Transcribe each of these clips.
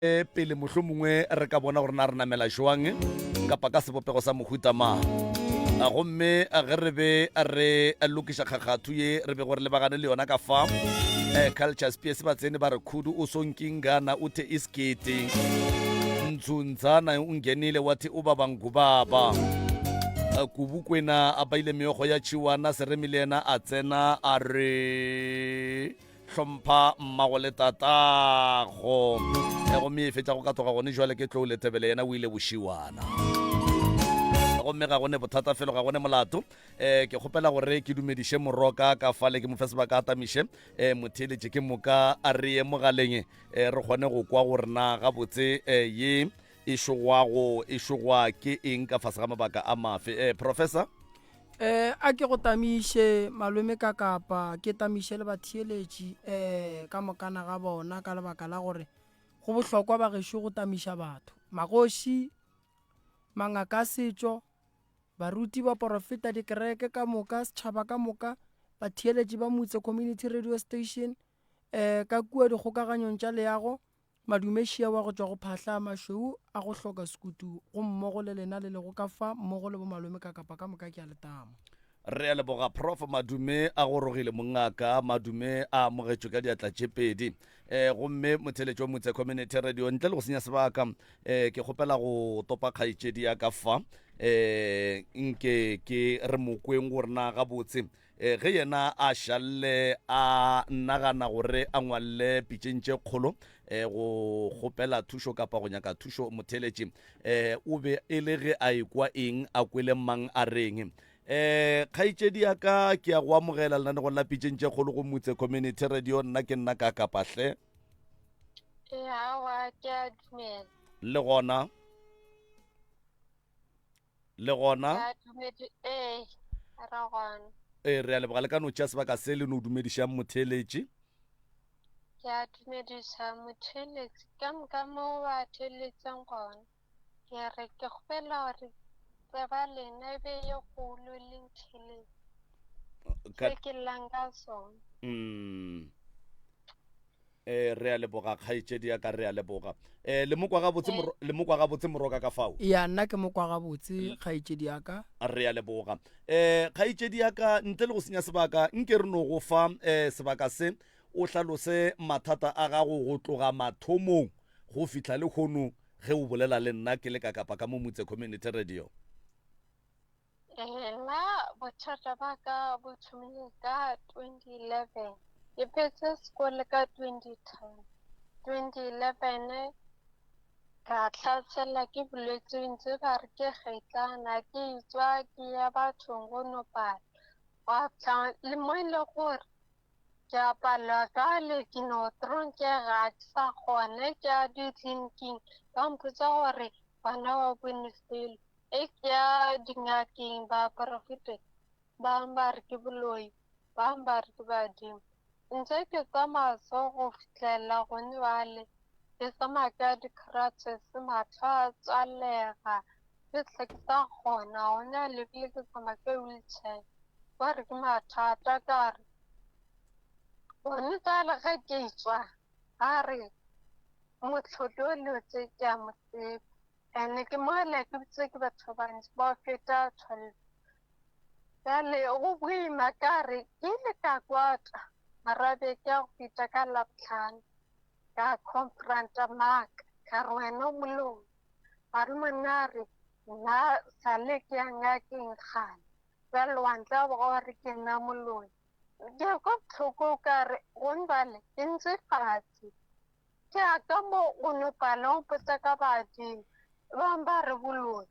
Pele mohlomongwe re ka bona gore na re namela jwang kapa ka sebopego sa mohuta mang. Gomme ge re be re lokiša kgakgathu ye re bego re lebagane le yona ka fa, Culture Spears ba tsene ba re Khudu o sonkingana o the iskete, Ntshuntsana o ngenile wa the o baba ngubaba, Kubukwena a baile meokgo ya tšhiwana, Seremi le yena a tsena a re. Hlompha mmago le tatago. E gomme e fetša go ka tloga gone jwale ke tlou letebele yena o ile bošiwana. Gomme ga gone bothata felo ga gone molato. Um ke kgopela gore ke dumediše moroka ka fale ke mo fe sebaka a tamiše um motheeletše ke moka a re ye mogaleng um re kgone go kwa gore na gabotse um ye e šogwago e šogwa ke eng ka fase ga mabaka a mafe. Um Professor? Eh, a ke go tamiše malome ka kapa ke tamiše le batheeletši eh, ka mokana ga bona ka lebaka la gore go bohlokwa ba gešo go tamiša batho magoši mangaka a setšo baruti baporofeta dikereke ka moka setšhaba ka moka batheeletši ba motse community radio station eh, ka kua dikgokaganyong tša leago Madume Šia wa go tšwa go Phahla a Mašweu a go hloka sekutu go mmogo le lena le lego ka fa mmogo le bomalome ka kapa ka moka ke a le tama. Re a leboga Prof Madume a gorogile mongaka Madume a amogetšwe ka diatla tše pedi. E, gomme motheletši wa Motse Community Radio ntle le go senya sebaka e, ke kgopela go topa kgaetšedi ya ka fa e, nke ke re mokweng gore na gabotse E, ge yena a šalle a nagana gore a ngwalle pitšeng tše kgolo e, go kgopela thušo kapa go nyaka thušo motheeletši e, o be e le ge a ekwa eng a kwele mang a reng e, kgaetšedi ya ka ke ya go amogela lenanegong la pitšeng tše kgolo go Mutse Community Radio nna ke nna ka kapahle Ee, aowa, ke a dumela. Le gona Le gona? Ke a dumedi, ee, re gona. Ee, re a leboga. Le ka no tšea sebaka se le no dumedišang motheeletši. Ke a dumediša motheeletši ka moka mo ba theeletšeng gona. Ke re ke kgopela gore tseba lena e be ye kgolo le ntheeletše. Se ke llang ka sona. Mm. Eh, re a leboga kgaetšedi ya ka, re a leboga. Eh, le mo kwa gabotse, moro, le mo kwa gabotse moroka ka fao? Ya, nna ke mo kwa gabotse kgaetšedi ya ka. Re a leboga. Eh, kgaetšedi ya ka, ntle le go senya sebaka, nke re no go fa eh, sebaka se o hlalose mathata a gago go tloga mathomong go fihla lehono ge o bolela le nna ke le ka kapa ka mo Mutse Community Radio. Nna bothata ba ka bo thomile ka 2011 ke phetse sekolo ka 2010 2011 ka tlhaselwa ke bolwetse ntse ba re ke kgetlana ke tswa ke ya bathong go no pala gwa tla le mo e le gore ke a palelwa jwale ke no tronkega ga ke sa kgona ke ya ditleliniking ba mpotsa gore bana ba bone selo E ke ya dingakeng baporofeta bang ba re ke boloi, bang ba re ke badimo. Ntse ke tsamaya so go fihlela gone bjale, ke tsamaya ka di-crutches, mahlo a tswalega, ke hle ke sa kgona gone bjale ebile ke tsamaya ka wheelchair. Ba re ke mathata ka re gone bjale ge ke tšwa ba re mohlodi o lotse ke a mo tseba. And ke mola ke bitswe ke batho ba bantši ba feta 12. Bjale go boima ka re ke ile ka kwata mara beke ya go feta ka Labohlano ka confronta Mark ka re wena o moloi. Mare monna a re nna sale ke ya ngakeng kgale bjale wa ntla gore ke nna moloi. Ke kwa bohloko ka re gone bjale ke ntse fatshe Ke ya ka mo go no pala o mpotsa ka badimo ba bangwe ba re boloi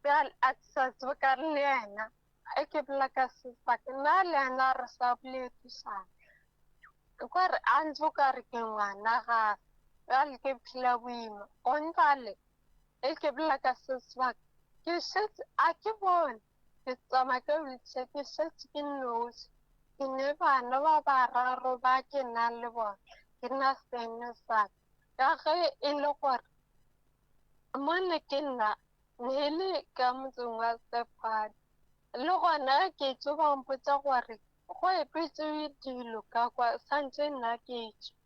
bjale a ke sa tsebe ka re le yena e ke bolela ka sebaka nna le yena re sa boledišana ka re a ntse o ka re ke ngwana gage bjale ke phela boima gone bjale e ke bolela ka se sebaka ke šetše a ke bone Ke tsamaya ka wheelchair, ke šetše ke nnoši. Ke ne bana ba bararo ba ke nang le bona, ke na seno sa ka. Ka ge e le gore mo ne ke nna ne e le ka motseng wa Sefadi, le gona ge ke tšo ba mpotša gore go epetšwe dilo ka kwa, santše nna ke tšwe.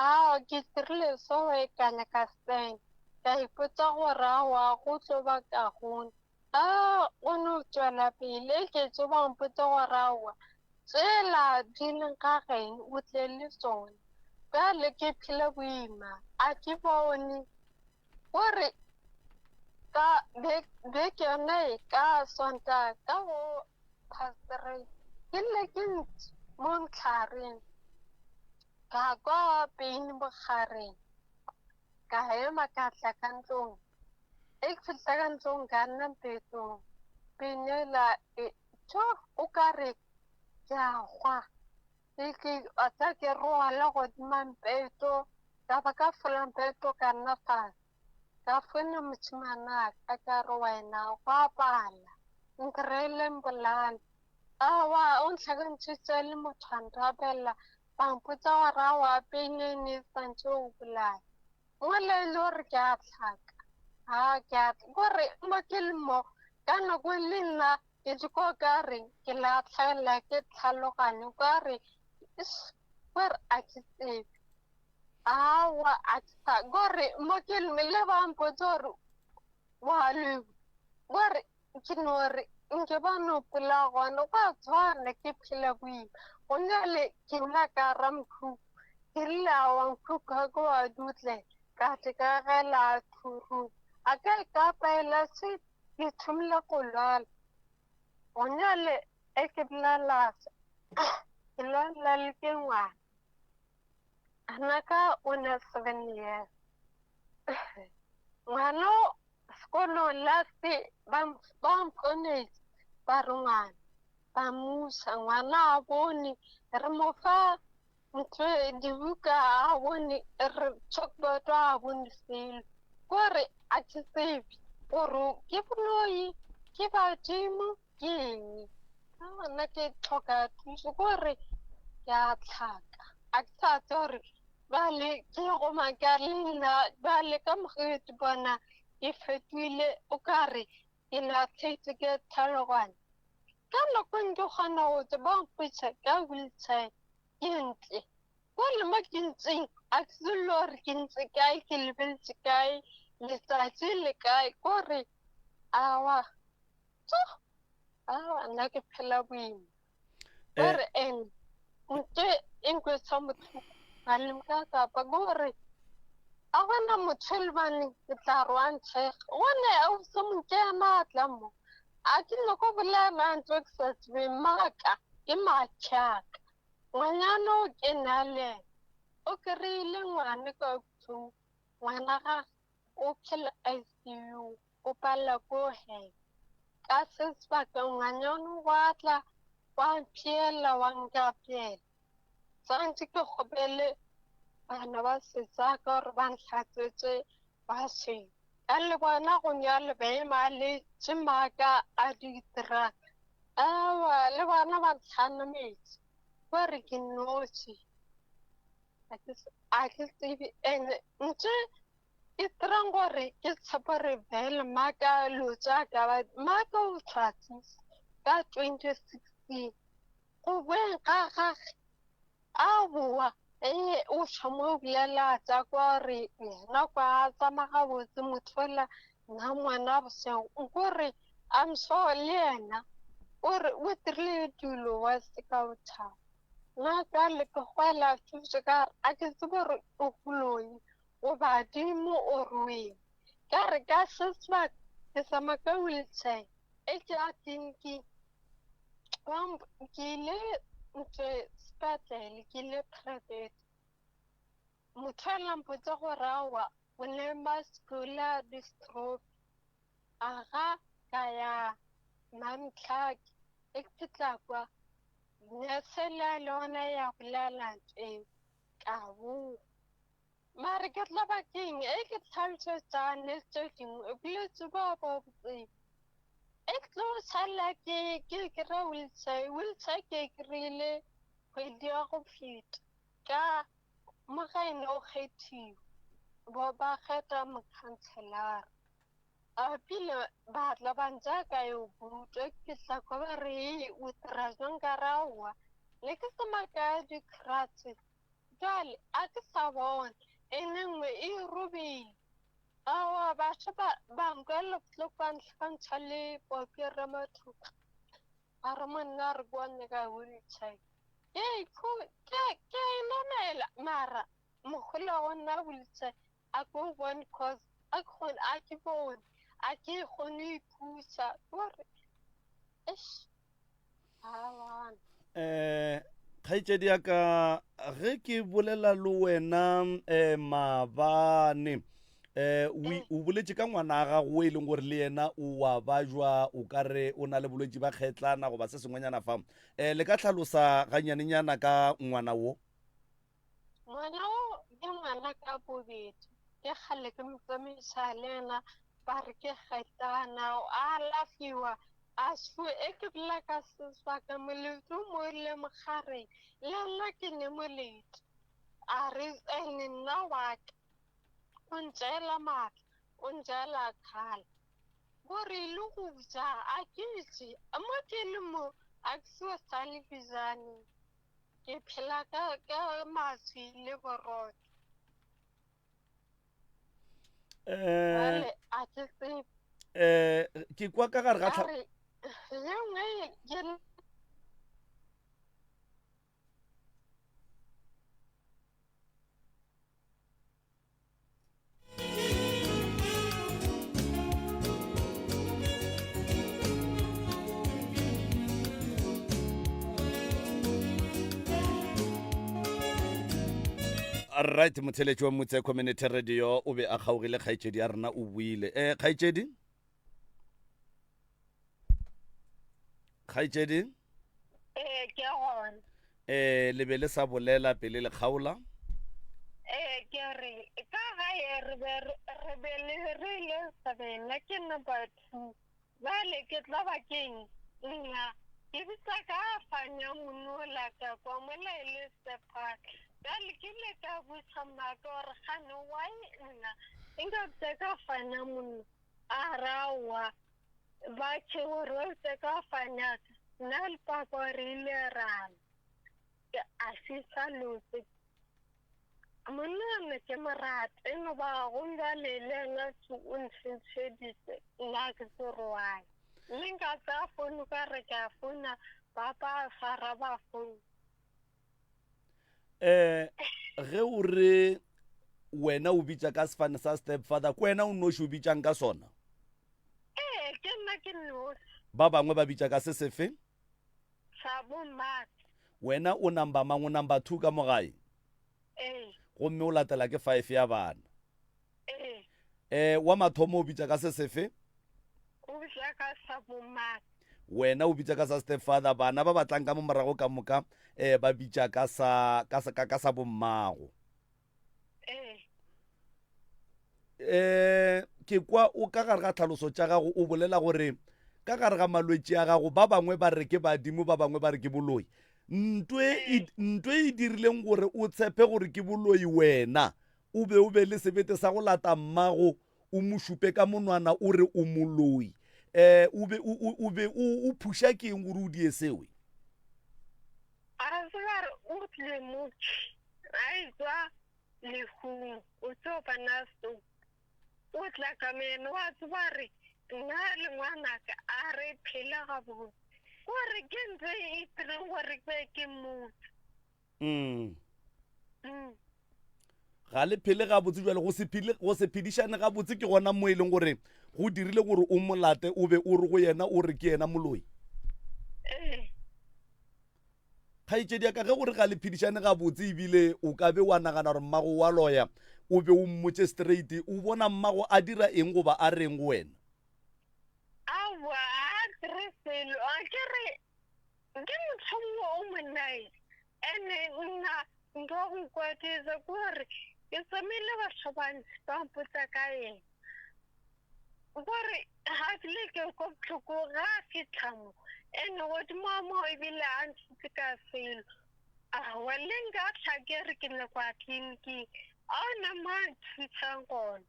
Ao, ke dirile so e ka nyaka seng. Ka ipotsa gore aowa go tlo ba kagone. A o no tšwela pele ke tso ba mpotsa gore aowa tsela di leng ga geng o tle le tsona. Bjale ke phele boima a ke bone gore ka beke yone ka Sontaga ka bo past 3 ke lle ke ntse mo ntlhareng ka kwa pain bogareng ka ema ka tla ka ntlong e ke fihla ka ntlong ka nna mpetong pain ela e tho o ka re ke a hwa ke ke a tla ke rwala godima mpeto ka ba ka fola mpeto ka nna fase ka founa mošemane wa ka ka re wena go a pala nkrele mpolane aowa o ntlhakantšhitše le motho a nrapela ba mpotša gore aowa pain e ne e santše o bolaya mola e le gore ke a hlaka a ke a kore mo ke le mo ka nako e le nna ke tšeko ka re ke latlhela ke tlhaloganyo ka re kore a ke tsebe aowa a ke sa kore mo ke le ba mpotsa gore wa leba kore ke no re nke ba no pela gona go a tshwana ke phela boima go jale ke nna ka ramkhukhu ke rile aowa nkhukhu ga ke wa dutle ka tle ka gela thuru a ka e ka paela se ke thomile go lwala go jale e ke bolela ke lwala le ke ngwana Ngwanaka o na 7 years. Ngwana sekolong last ba ba mfounetše ba re ngwana ba muša ngwana a bone re mo fa ntho dibuka a bone re chalkboard a bone selo kore a ke tsebe gore ke boloi ke badimo ke eng ka gona ke tlhoka thuso kore ke a tlhaka a ke sa tse gore bale ke go maka le nna bale ka mokgwa ke bona ke fetoile o ka re ke latlhetswe ke tlhaloganyo ka nako e ke kgona go tswa ba mpotša ka wheelchair ke ntle kore mo ke ntseng a ke tsebe le gore ke ntse kae ke lebeletše kae letsatsi le kae kore awa tso awa nna ke phela boima kore and ntho e nkwetsa bohloko malome ka kapa ke gore a gona motho e lebane ke tla re wa ntshega gone ausi ke ena a tla mo a ke nyako bolela ntho ke sa tsebeng maaka ke maatšhaka ngwanyana o ke na le ena o kry-ile ngwana ka kutlong ngwana gage o phela ICU o palela ko hema ka se sebaka ngwanyana wa tla wa mphiela wa nkapeela santse ke kgopele bana ba setsaka gore ba ntlhatsetse ba sweng ka le bona go nyale ba ema le tše maaka a di dirang awa le bona ba ntlhanametše ba re ke noši a ke tsebe ene ntse ke dirang gore ke tshepe gore vele maaka lo tša ka ba maaka o tshwatsise ka 2016 go boeng ga gage a boa ee o thoma o bolela tša kwa gore yena kwa tsamaya gabotse motho ola nna ngwana bošego nkore I'm sure le yena o re o dirile dilo wa se ka o thaba nna ka le ke gwela thuso ka re a ke tsebe gore o goloi o badimo o rweng ka re ka se sebaka ke tsamaya ka wheelchair e ke ya tleliniking ke ile ntse sepetlele ke ile private motho a lampotse gore aowa o ne muscular dystrophy aga ka ya mamtlhake e ke fihla kwa nurse le le yona ya bolela ntho ka boa mare ke tla ba keng e ke tlhalosetsa le tse dingwe bolwetse bo bo botsebe e tlo sala ke ke kry wheelchair wheelchair ke e kry-ile kgwedi ya go feta ka mo ga e ne o kgethiwa bo ba kgetha mokhanselara a pele ba tla ba ntša ka yo butwa ke fihla kwa ba re o dira jwang ka re aowa ne ke tsamaya ka di-crutches. Bjale a ke sa bona, ene nngwe e robile. Aowa, batho ba ba nkwela bohloko ba ntlhakantšha le Popi Ramathuba. Ba re monna re bone ka wheelchair. Ke ke ke a e namela mara mohola wa nna wheelchair a ke o bone cause a ke kgone a ke bone a ke kgone go iphuša gore eish aowa. Eh kgaetšedi ya ka ge ke bolela le wena eh maabane eh o boletše ka ngwana a gago o e leng gore le yena o wa bajwa o ka re o na le bolwetši ba kgetlana goba se sengwenyana fa eh le ka hlalosa ganyanenyana ka ngwana wo? Ngwana wo ke ngwana ka bobedi ke kgale ke mo tsamaisa le yena ba re ke kgetana a alafiwa a sfu e ke bolela ka sebaka molete o mo ile mogareng le nna ke ne molete a re ene nna wa ka o ntšeela maatla o ntšeela kgala gore le go ja a ke je mo ke le mo a ke se sa le bijane Ke phela ka ka maswi le borotho. Eh, Jwale a ke tsebe. eh, ke kwa ka gare ga Ka re ye nngwe ke Right, motheletši wa Motse Community Radio o be a kgaogile kgaetšedi ya rena o buile. Eh kgaetšedi? Kgaetšedi? Ee, ke gona. Eh le be le sa bolela pele le kgaola? Ee, ke re ka gae re be re be le re ile sebena ke number 2. Bjale ke tla ba keng nna ke bitsa ka fanya monola ka kwa mola e le stepfather. Bjale ke ile ka botša mmaka gore gane why nna nka bitsa ka fanya mono a re aowa ba tšhe gore ba bitse ka fanyaka nna le papa re ile ra lwa a se sa lotse monna ne ke mo rata e no ba go bjale le yena o ntshentsheditse nna ke se roae mme nka tsaya founu ka re ke a founa papa a sa araba founu. Eh ge o re wena o bitša ka sefane sa stepfather ke wena o noši o bitšang ka sona? Ee, ke nna ke nosi. Ba bangwe ba bitša ka se sefe? Sa bommate. Wena o number mang? O number 2 ka mo gae? Ee. Gomme o latela ke 5 ya bana? Ee. Eh, wa mathomo o bitša ka se sefe? O bitša ka sa bommate. Wena o bitša ka sa stepfather, bana ba ba tlang ka mo morago ka moka eh ba bitša ka sa ka sa ka sa bommago. Ee. Eh, ke kwa o ka gare ga tlhaloso tša gago o bolela gore ka gare ga malwetši a gago ba bangwe ba re ke badimo ba bangwe ba re ke boloi. Ntwe e, ntwe e dirileng gore o tshepe gore ke boloi wena o be o be le sebete sa go lata mmago o mo šupe ka monwana o re o moloi. Eh, o be o, o, o be o, o phuša ke eng gore o die sewe? A tseba re o tlile motho a etswa lehung o tlo bona so o tla ka meno wa tseba re nna le ngwanaka a re phele gabotse gore ke ntse e tireng gore ke ke motho Mm. Ga le phele gabotse jwale go se phele go se phedišane gabotse ke gona mo e leng gore go dirile gore o molate o be o re go yena o re ke yena moloi. Ee. Kgaetšedi ya ka ge gore ga le phedišane gabotse ebile o ka be wa nagana gore mmago wa loya o be o mmotše straight o bona mmago a dira eng goba a reng go wena? Aowa a dire selo a ke re Ke motho mongwe o mo nice and-e nna nka go kwatisa ke gore ke tsamaile batho bantsi ba mpotsa ka ena gore ga ke le ke kwa botlhoko ga a fitlha mo and godimo ga moo ebile a ntshitse ka selo aowa le nka tlha ke re ke nyaka go ya tleliniking ga ona mo a nthusang gona.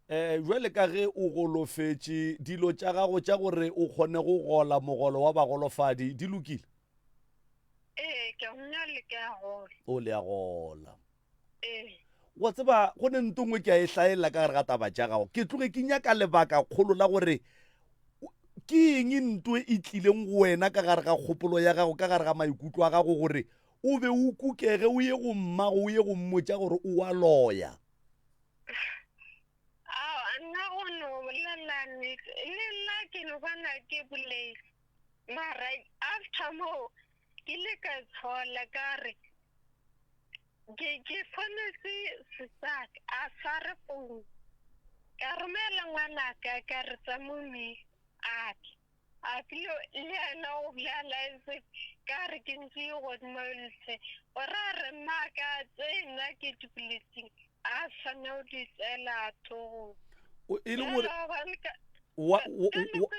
Eh, jwale ka ge o golofetše, dilo tša gago tša gore o kgone go gola mogolo wa bagolofadi di lokile? Ee, leke, nna le ke a gola. O le a gola. Ee. Wa tseba, go ne nto nngwe ke a e hlaelela ka gare ga taba tša gago. Ke tloge ke nyaka lebaka kgolo la gore ke eng nto e tlileng go wena ka gare ga kgopolo ya gago, ka gare ga maikutlo a gago gore o be o kukege o ye go mmago o ye go mmotša gore o a loya. Aowa, nna go no bolela nnete, le nna ke no bona ke boletše. Mara after moo ke ile ka itshola ka re ke ke swanetše sesaka a sware phone. Ka romela ngwanaka ka re tsamome a tle. A tlilo le yena o bolela se ka re ke ntse godimo le gore a re mmaka tse nna ke di boletseng a swana o di tseela thogong. E le gore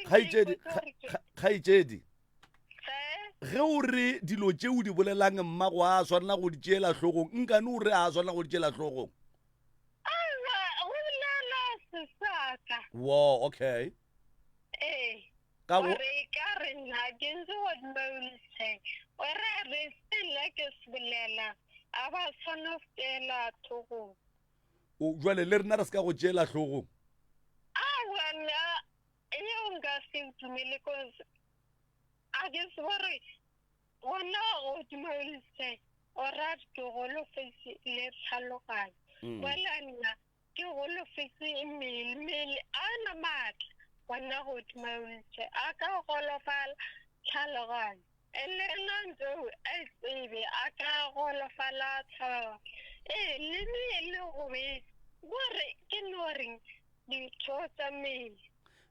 kgaetšedi kgaetšedi ge o re dilo tše o di bolelang mmago a swanela go di tšeela hlogong nkane o re a swanela go di tšeela hlogong wo okay ee ka gore e ka re nna ke ntse go dmaulse ore re se nna ke se bolela a ba tshwana go tšeela hlogong O, jwale le rena re se ka go tšeela hlogong. Aowa, nna yeo nka se ntumele cause a ke se gore gona godimo le o ra ke golofetše le tlhaloganyo. Mola nna ke golofetše mmele, mmele a na maatla gona godimo le a ka golofala tlhaloganyo. Le nna ntho a e tsebe a ka golofala tlhaloganyo. Ee, le mmele gobetse gore ke no reng ditho tša mmele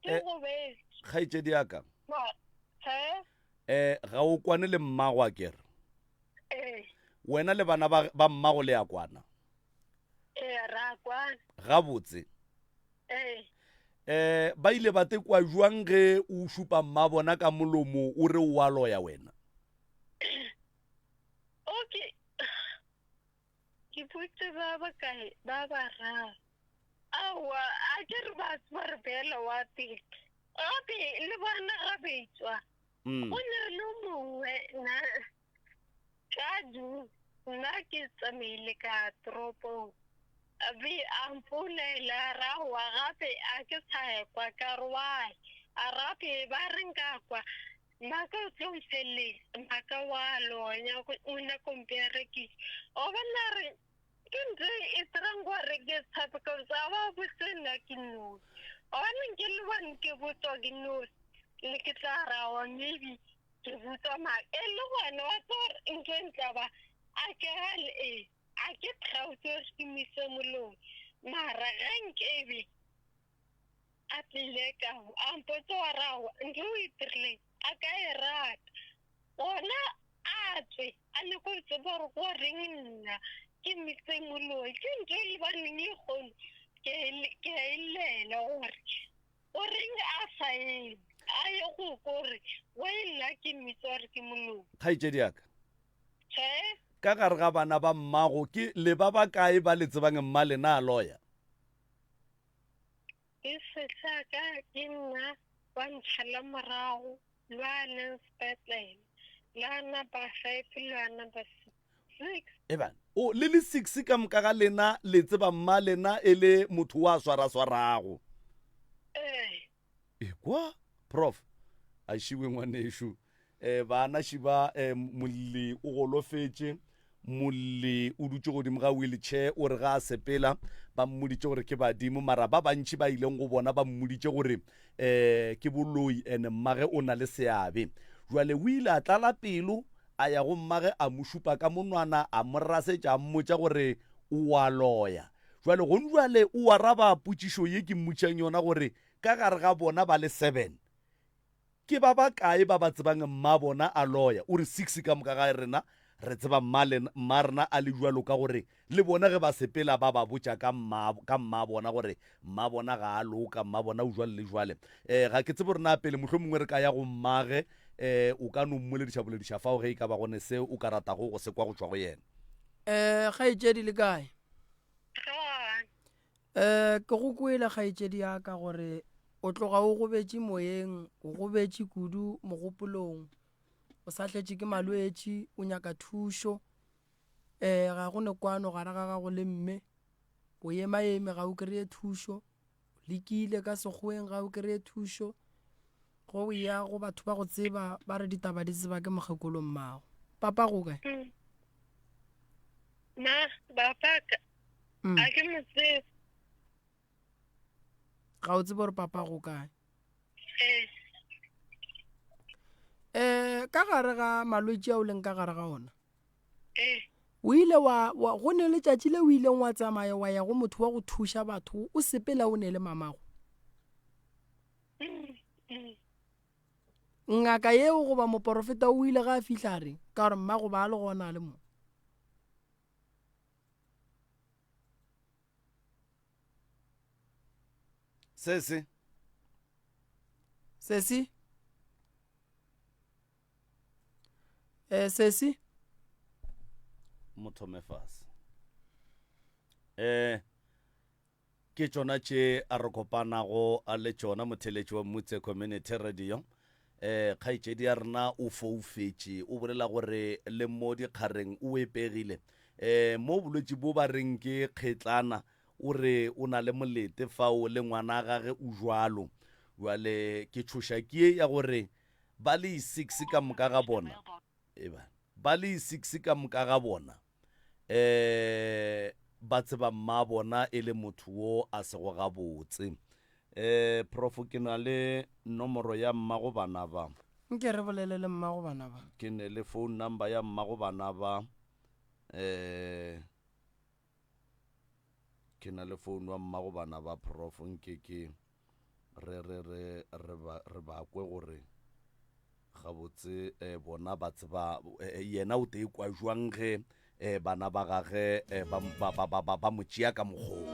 ke Eh, gobetse. Kgaetšedi ya ka, He? eh, ga o kwane le mmago a kere? Ee. Wena le bana ba, ba mmago le a kwana? Ee, ra kwana. Gabotse. Ee. Eh, ba ile ba tekwa jwang ge o šupa mmabona ka molomo o re o a loya wena? Okay. Ke botse ba bakae ba bararo. Aowa, a ke re ba tseba re beela wa pele. Gape le bona ga betswa. Go ne le mongwe na Ka June, nna ke tsamaile ka toropong. Be a mfounela a re aowa gape a ke sa kwa ka re why? A re gape ba re nka kwa maka o tlo mfeleletsa maka wa lonya o nyaka o mperekisa. Wa bona re ke ntho e dirang gore ke tshabe cause a ba botse nna ke nosi. Wa bona nke le bone ke botswa ke nosi ne ke tla re aowa maybe Ke botsa mang? E le gona wa tseba gore ntho e ntlaba a ke gale e a ke proud gore ke mise molomo mara ge nkebe a tlile ka a mpotse wa rawa ntho o e dirileng a ka e rata gona a tswe a nyako go tseba gore go reng nna ke mise moloi ke ntho e lebaneng le kgono ke a e llela gore O reng a sa eme a ye go ko re we nna ke mmitsa gore ke moloi. Kgaetšedi ya ka. Tšhe. Ka gare ga bana ba mmago ke le ba bakae ba le tsebang mma lena a loya? Ke sehlaka ke nna wa ntšhala morago lwa leng sepetlele la number 5 lwa number 6. Six. Eban, o, le le six ka moka ga lena le tseba mma lena e le motho wa swaraswarago. Ee. Ekwa, Prof. A šiwe ngwanešu. Eh, bana šiba eh, molli o golofetše, molli o dutše godimo ga wheelchair, o re ga a sepela ba mmoditše gore ke badimo, mara ba bantši ba ileng go bona ba mmoditše gore eh, ke boloi ene mmage o na le seabe. Jwale o ile a tlala pelo A ya go mmage a mo šupa ka monwana, a mo rasetša a mmotša gore o a loya. Jwale gonjwale o araba potšišo ye ke mmotšang yona gore ka gare ga bona ba le seven ke ba bakae ba ba tsebang mmabona a loya? O re six ka moka ga rena re tseba mma rena a le jwalo ka gore Le bona ge ba sepela ba ba botša ka mma, ka mmabona gore mmabona ga a loka, mmabona o jwale le jwale. Eh, ga ke tsebe gore na pele mohlomongwe re ka ya go mmage, eh, o ka no mmolediša bolediša fao ge e ka ba go ne se o ka ratago go se kwa go tšwa go yena. Eh, kgaetšedi le kae? Re Eh, ke go kwele kgaetšedi ya ka gore o tloga o gobetše moyeng, o gobetše kudu mogopolong. O sa hletše ke malwetši, o nyaka thušo. Um ga go ne kwano gare ga gago le mme. O emaeme ga o kry-e thušo. O lekile ka sekgoweng ga o kry-e thušo. Go ya go batho ba go tseba ba re ditaba di tseba ke mokgekolo mmago. Papa go kae? Mm. Ma, bapaka. Mm. A ke mo tsebe. Ga o tsebe gore papa go kae? Ee. Eh, ka gare ga malwetši a o leng ka gare ga ona. Ee. O ile wa, wa go ne letšatši le o ileng wa tsamaya wa ya go motho wa go thuša batho o sepela o ne le mamago. Mm, mm. Ngaka yeo goba moporofeta o ile ga a fihla a reng ka gore mmago ba le gona a le mo. Sese. Sesi. Eh sesi. Mo thome fase. Eh ke tšona tše a re kopanago a le tšona motheletši wa Mutse Community Radio. Eh kgaetšedi ya rena o foufetše o bolela gore le mo dikgareng o epegile. Eh mo bolwetši bo ba reng ke kgetlana o re o na le molete fao le ngwana gage o jwalo. Jwale ke tšhoša ke ye ya gore ba le six ka moka ga bona eba ba le six ka moka ga bona eh ba tseba mma bona e le motho wo a sego gabotse. Eh prof ke na le nomoro ya mmago bana ba. Nke re bolele le mmago bana ba. Ke ne le phone number ya mmago bana ba. Eh ke na le phone wa mmago bana ba prof nke ke re re re re ba re ba kwe gore gabotse eh, bona ba tseba eh, eh, yena o tee kwa jwang ge eh, bana ba gage eh, ba, ba, ba, ba, ba, ba mo tšea ka mokgoo.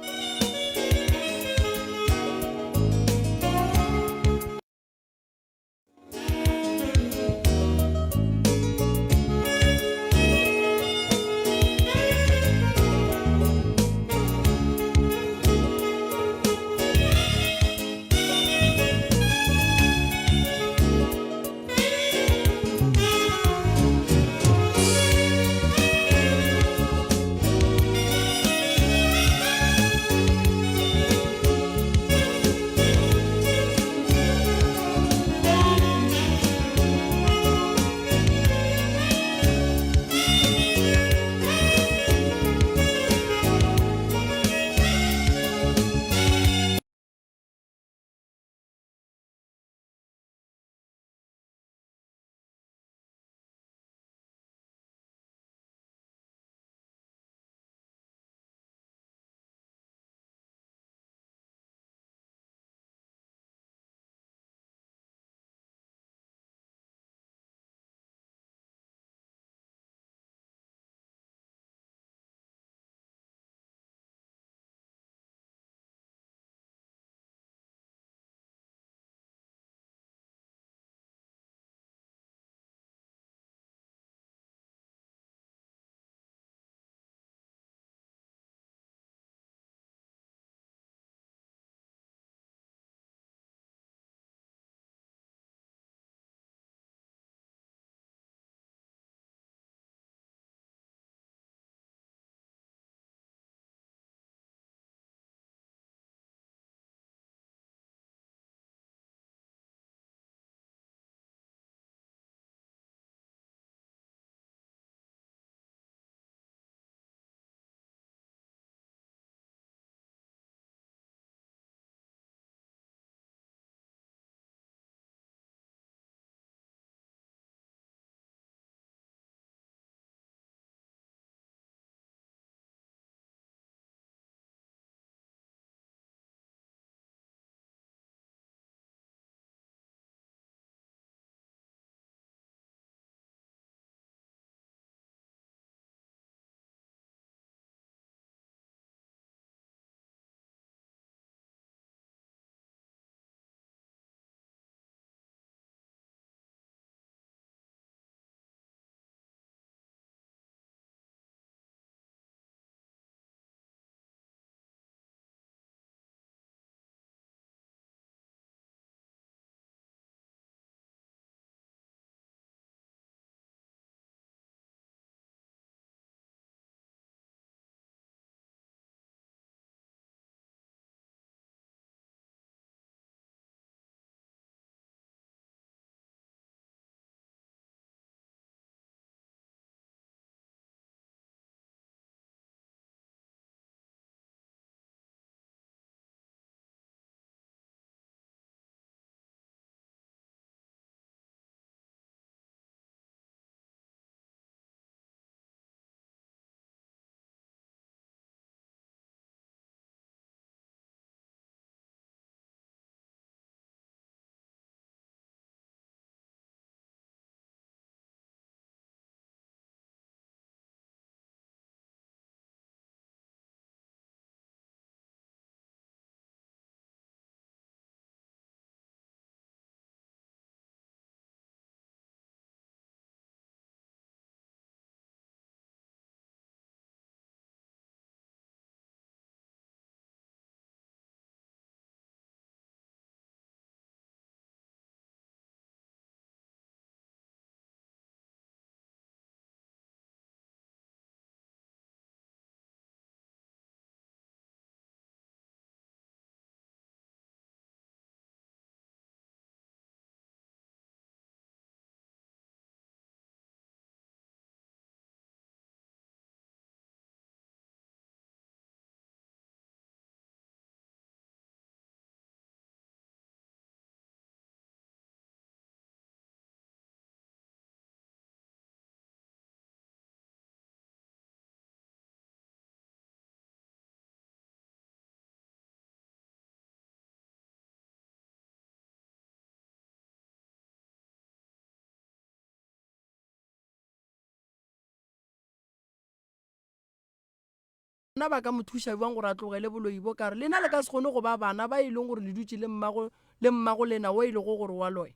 ba ka mo thuša bjang gore a tlogele boloi bo ka re lena le ka se kgone go ba bana ba e leng gore le dutše le mmago le mmago lena wo e lego gore wa loya.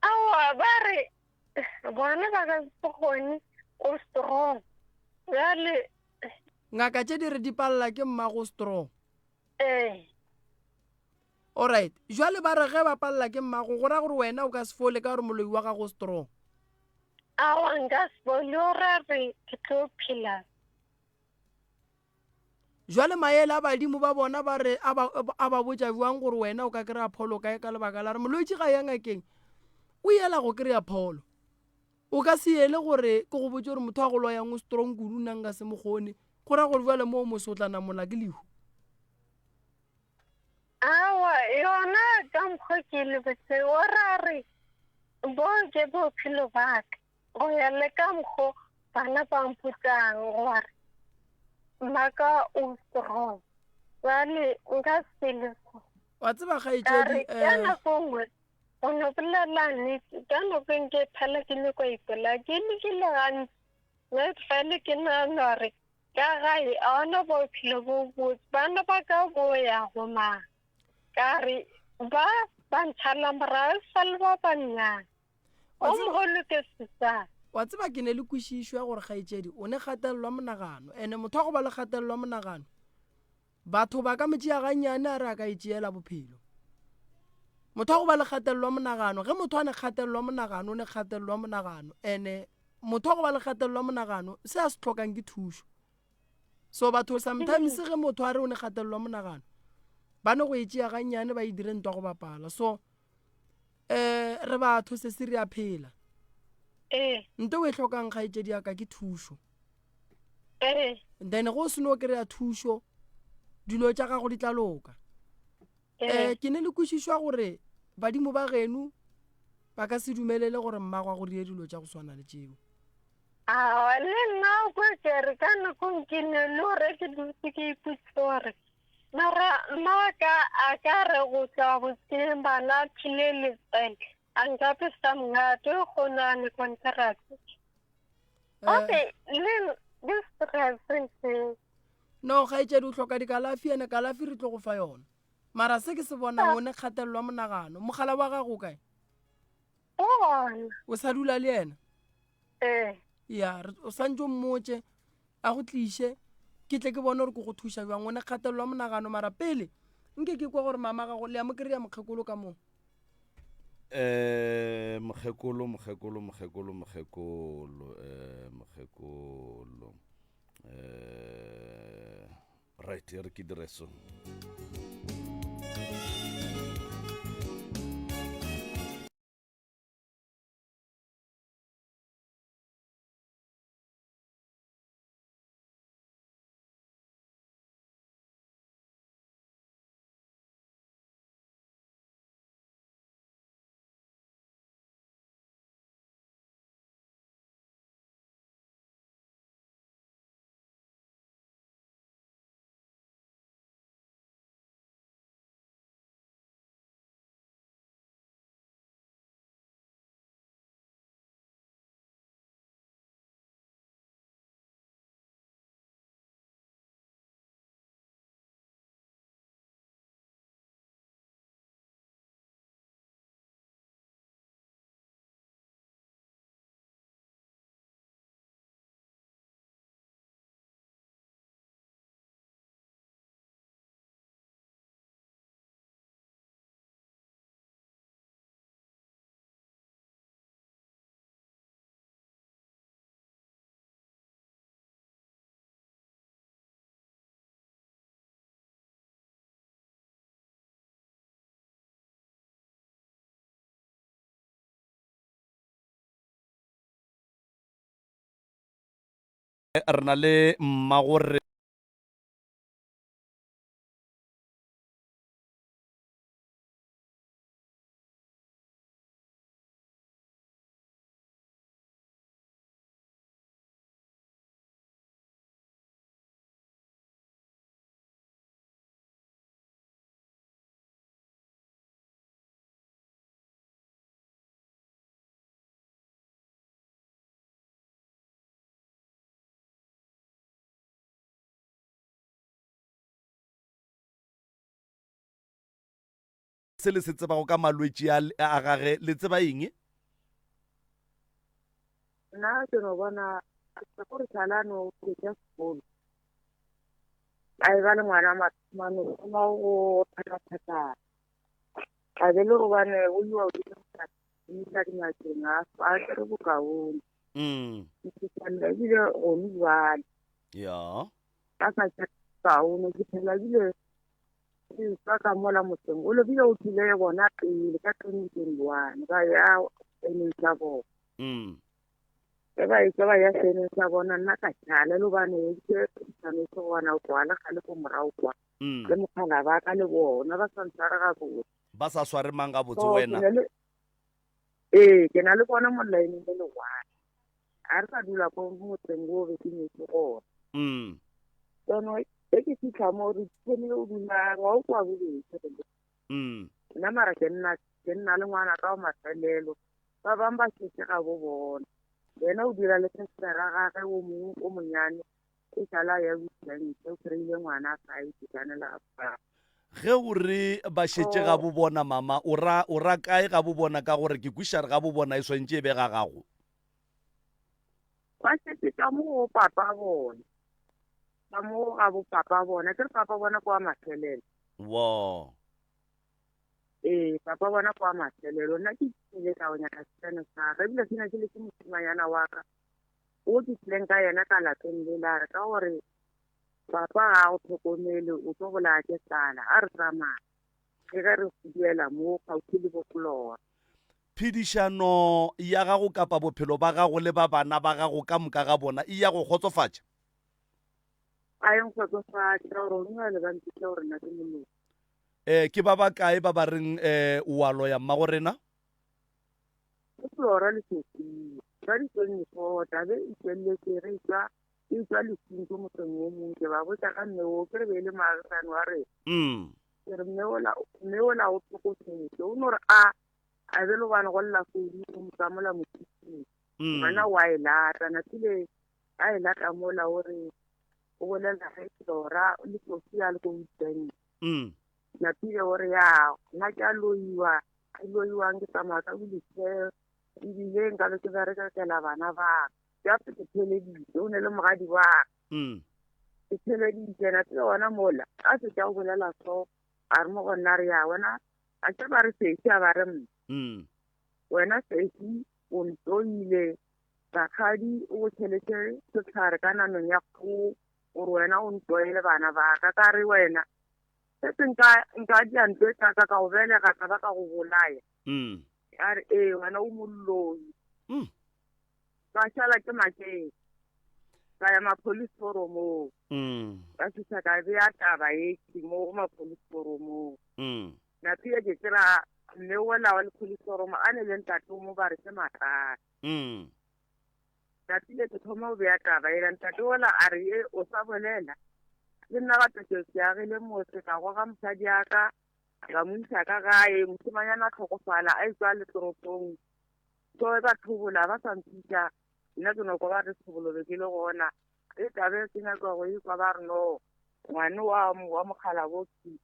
Aowa ba re bona ba ka se kgone o strong bjale. Ngaka tše di re di palela ke mmago strong. Ee. Alright, jwale ba re ge ba palela ke mmago go ra gore wena o ka se fole ka gore moloi wa gago o strong. Aowa nka se fole o ra re ke tlo phela. Jwale maele a badimo ba bona ba re a ba, a ba botša bjang gore wena o ka kry-a pholo kae ka lebaka la gore molwetši ga ya ngakeng o yela go kry-a pholo. O ka se yele gore ke go botše gore motho a go loyang o strong kudu nna nka se mo kgone. Go ra gore bjale mo o mo sotla namola ke lehu. Aowa, yona ka mokgwa ke le botse o ra re bo ke bophelo ba ka go ya le ka mokgo bana ba mpotsang gore mmaka o strong bjale nka se le so. Wa tseba kgaetšedi, ka nako nngwe go no bolela nnete ka nako e nke phela ke nyako ipolaya ke lekile gantsi mme fele ke nagana gore Ka gae a ona bophelo bo botse, bana ba ka bo ya go mang? Ka re ba ba ntšhala morago e sa le ba bannyane. O mogolo ke sesadi. Wa tseba ke ne le kwešišo ya gore kgaetšedi o ne kgatelelo ya monagano ene motho wa go ba le kgatelelo ya monagano batho ba ka mo tšea gannyane a re a ka e tšeela bophelo. Motho wa go ba le kgatelelo ya monagano ge motho a ne kgatelelo ya monagano o ne kgatelelo ya monagano ene motho wa go ba le kgatelelo ya monagano se a se hlokang ke thušo. So batho sometimes ge motho a re o ne kgatelelo ya monagano ba ne go e tšea gannyane ba e dire ntwa go bapala. So um re batho se se re a phela. Ee. Nto o e hlokang kgaetšedi ya ka ke thušo. Ee. Then go o seno kry-a thušo dilo tša gago di tla loka. Ee. Um ke ne le kwešišwa gore badimo ba geno ba ka se dumelele gore mmago a go dire dilo tša go swana le tšeo. Aowa, le nna o kwe ke re ka nako ke ne le gore ke dutse ke ipotse gore mara mma wa ka a ka re go tšwa botšeng bana phile letswele a nkapesa mongato go na le contract. Okay, le le stress se. No, kgaetšedi o hloka dikalafi ene kalafi re tlo go fa yona. Mara se ke se bonang o ne kgatelelo ya monagano. Mogala wa gago o kae? O gona. O sa dula le yena? Ee. Ya, o santse o mmotse a go tliše ke tle ke bone gore ke go thuša bjang. O ne kgatelelo ya monagano mara pele nke ke kwa gore mama gago le ya mo kry-a mokgekolo ka moo. Eh, mokgekolo, mokgekolo, mokgekolo, mokgekolo, eh, mokgekolo. Eh, right, e re ke dire so. Re na le mmagore. Se le se tsebago ka malwetši a, a gage, le tseba eng? Nna ke no bona gore Tlhalano o fetša sekolo a e ba le ngwana mathomano o thoma go phakaphakana a be le gobane o iwa o isa dingakeng a a kere bokaone mosetsana ebile gone jwale ya a sa kaone ke phela ebile ke tswa ka mola motseng o lebile o tlile bona pele ka 2021 ba ya seneng sa bona ge ba etsa ba ya seneng sa bona nna ka tšhala le gobane ke tshwanetse go bona o kwala gale ko morago kwa le mokgala ba ka le bona ba sa ntshware gabotse. Ba sa sware mang gabotse wena? Ee, ke na le bona mo line le le one. A re sa dula ko motseng o be ke nyetse gona. Jaanong ge ke fitlha mo re thomile go dula wa o kwa bobedi re le. Nna mara ke nna ke nna le ngwana ka wa mafelelo. Ba bangwe ba šetše ga bo bona. Yena o dira le sestera gagwe o mongwe o monyane e sala ya weekend o kry-ile ngwana a sa itekanela ga Ge o re ba šetše ga bo bona mama, o ra, o ra kae ga bo bona ka gore ke kwiša re ga bo bona e swantše e be ga gago? Ba šetše ka mo go papa bona, ka mo ga bo papa bona, ke re papa bona ke wa mafelelo. Wo. Ee, papa bona ke wa mafelelo. Nna ke ile ka go nyaka seno sa ka, ebile se ne se le ke mosimanyana wa ka o ke tlileng ka yena ka lapeng le la re ka gore Papa ga a go hlokomele, o tlo bolaya ke tlala. A re tsamaya. Ke ge re huduela mo kgauswi le boplora. Phedišano ya gago kapa bophelo ba gago le ba bana ba gago ka moka ga bona e ya go kgotsofatša? A e nkgotsofatše ka gore gone bjale ba mpitša gore nna ke moloi. Eh, ke ba bakae ba ba reng eh, o a loya mmago rena? Ke Flora le Sophia. Ba di 24 tla be e tšwelletše re etšwa Ke tšwa lefung ko motseng wo mongwe, ke ba botša ka mme wo, ke re be e le moagisane wa rena. Ke re mme ola, mme ola o hlokofetše. O no re a, a be le gobane go lla founu o mo tsamola mothušing. Ngwana wa e lata, napile a e lata mola o re o bolela ge Flora le Sophia le ko Witbank. Napile o re ya, nna ke a loiwa, ke loiwang ke tsamaya ka wheelchair, ebile nka be ke berekela bana ba ka. Gape ke theleditše, o ne le mogadi wa ka. Ke theleditše, na tsebe gona mola, a fetša go bolela so, a re mo go nna re ya, wena, a ke ba re sesi, a ba re mma. Wena sesi, o ntoile, rakgadi o go tšheletše sehlare ka nameng ya kgogo, gore wena o ntoele bana ba ka. Ka re wena, setse nka, nka dia nto e ka ka ka go belega ka ba ka go bolaya. A re, ee, wena o moloi. Ka šala ke makeng ka ya mapolice foromong ka fihla ka bea taba e ke mo go mapolice foromong napile ke kry-a mme ola wa le police forum a ne le ntate o mo ba re ke matlala napile ke thoma go bea taba ela ntate ola a re e o sa bolela le nna gape ke ke agile motse ka goga mosadi a ka ka mo isa ka gae mosimanyana a tlhokofala a etswa le toropong So ba thobola ba sa mpitša, nna ke no kwa ba re thobolo be ke le gona. Ge taba e ke nyaka go e kwa ba re no ngwane wa wa mokgalaboki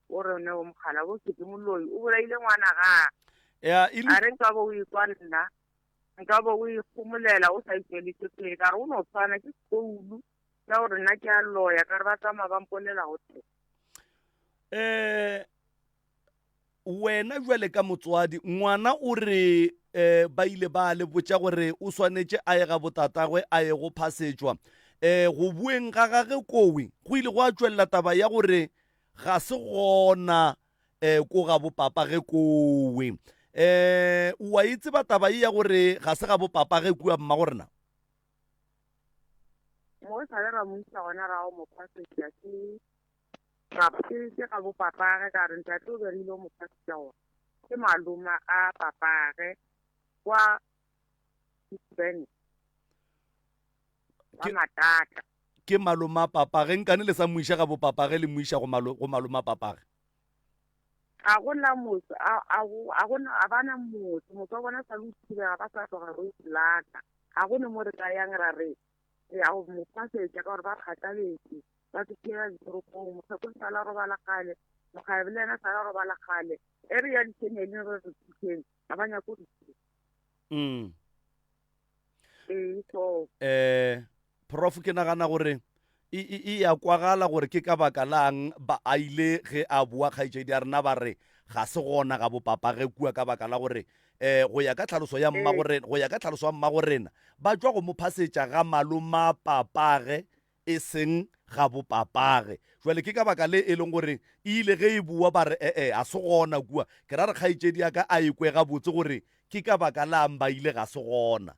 o re no mokgalaboki ke moloi o bolaile ngwana gage. Ya, e A re nka bo o ikwa nna nka bo o ikgomolela o sa itšweletše pele ka re o no tshwana ke sekoulu sa gore nna ke a loya ka re ba tsamaya ba mpolela go tle. Eh Wena bjale ka motswadi, ngwana o re um ba ile ba le botša gore o swanetše a ye ga botatagwe a ye go phasetšwa. Um go boeng ga gage kowe go ile gwa tšwelela taba ya gore ga se gona um ko ga bopapage kowe. Um wa e tseba taba ye ya gore ga se ga bopapage kua mmagorena? Mo e sale ra mo isa gona ra go mo phasetša ke Ka ke ke ga bo papage ka re ntate o be re ile go mo phasiša gore ke maloma a papage kwa Witbank wa Ke- Matata. Ke maloma papage nkane le sa mo iša ga bo papage le mo iša go malo go maloma papage. Ga go na motse a a go a go na a ba na motse motse wa bona sa le o thubega ba sa tloga Rooiplata. Ga go ne mo re ka yang ra re re ya go mo phasetša ka gore ba phatlaletše. Ba fihlile ditoropong, mokgekolo sa la robala kgale, mokgalabje le yena sa la robala kgale. E re ya difemeleng re re thuseng, ga ba nyake go re thusa. Mm. Ee, so. Eh, Prof ke nagana gore e, e, e ya kwagala gore ke ka baka lang ba a ile ge a boa kgaetšedi ya rena ba re ga se gona ga bopapage kua ka baka la gore eh go ya ka tlhaloso ya mma gore go ya ka tlhaloso ya mma go rena ba tšwa go mo phasetša ga maloma papage e seng ga bopapage jwale ke ka baka le e leng gore e ile ge e boa ba re ee ga se gona kua ke ra re kgaetšedi ya ka a e kwe gabotse gore ke ka baka lang ba ile ga se gona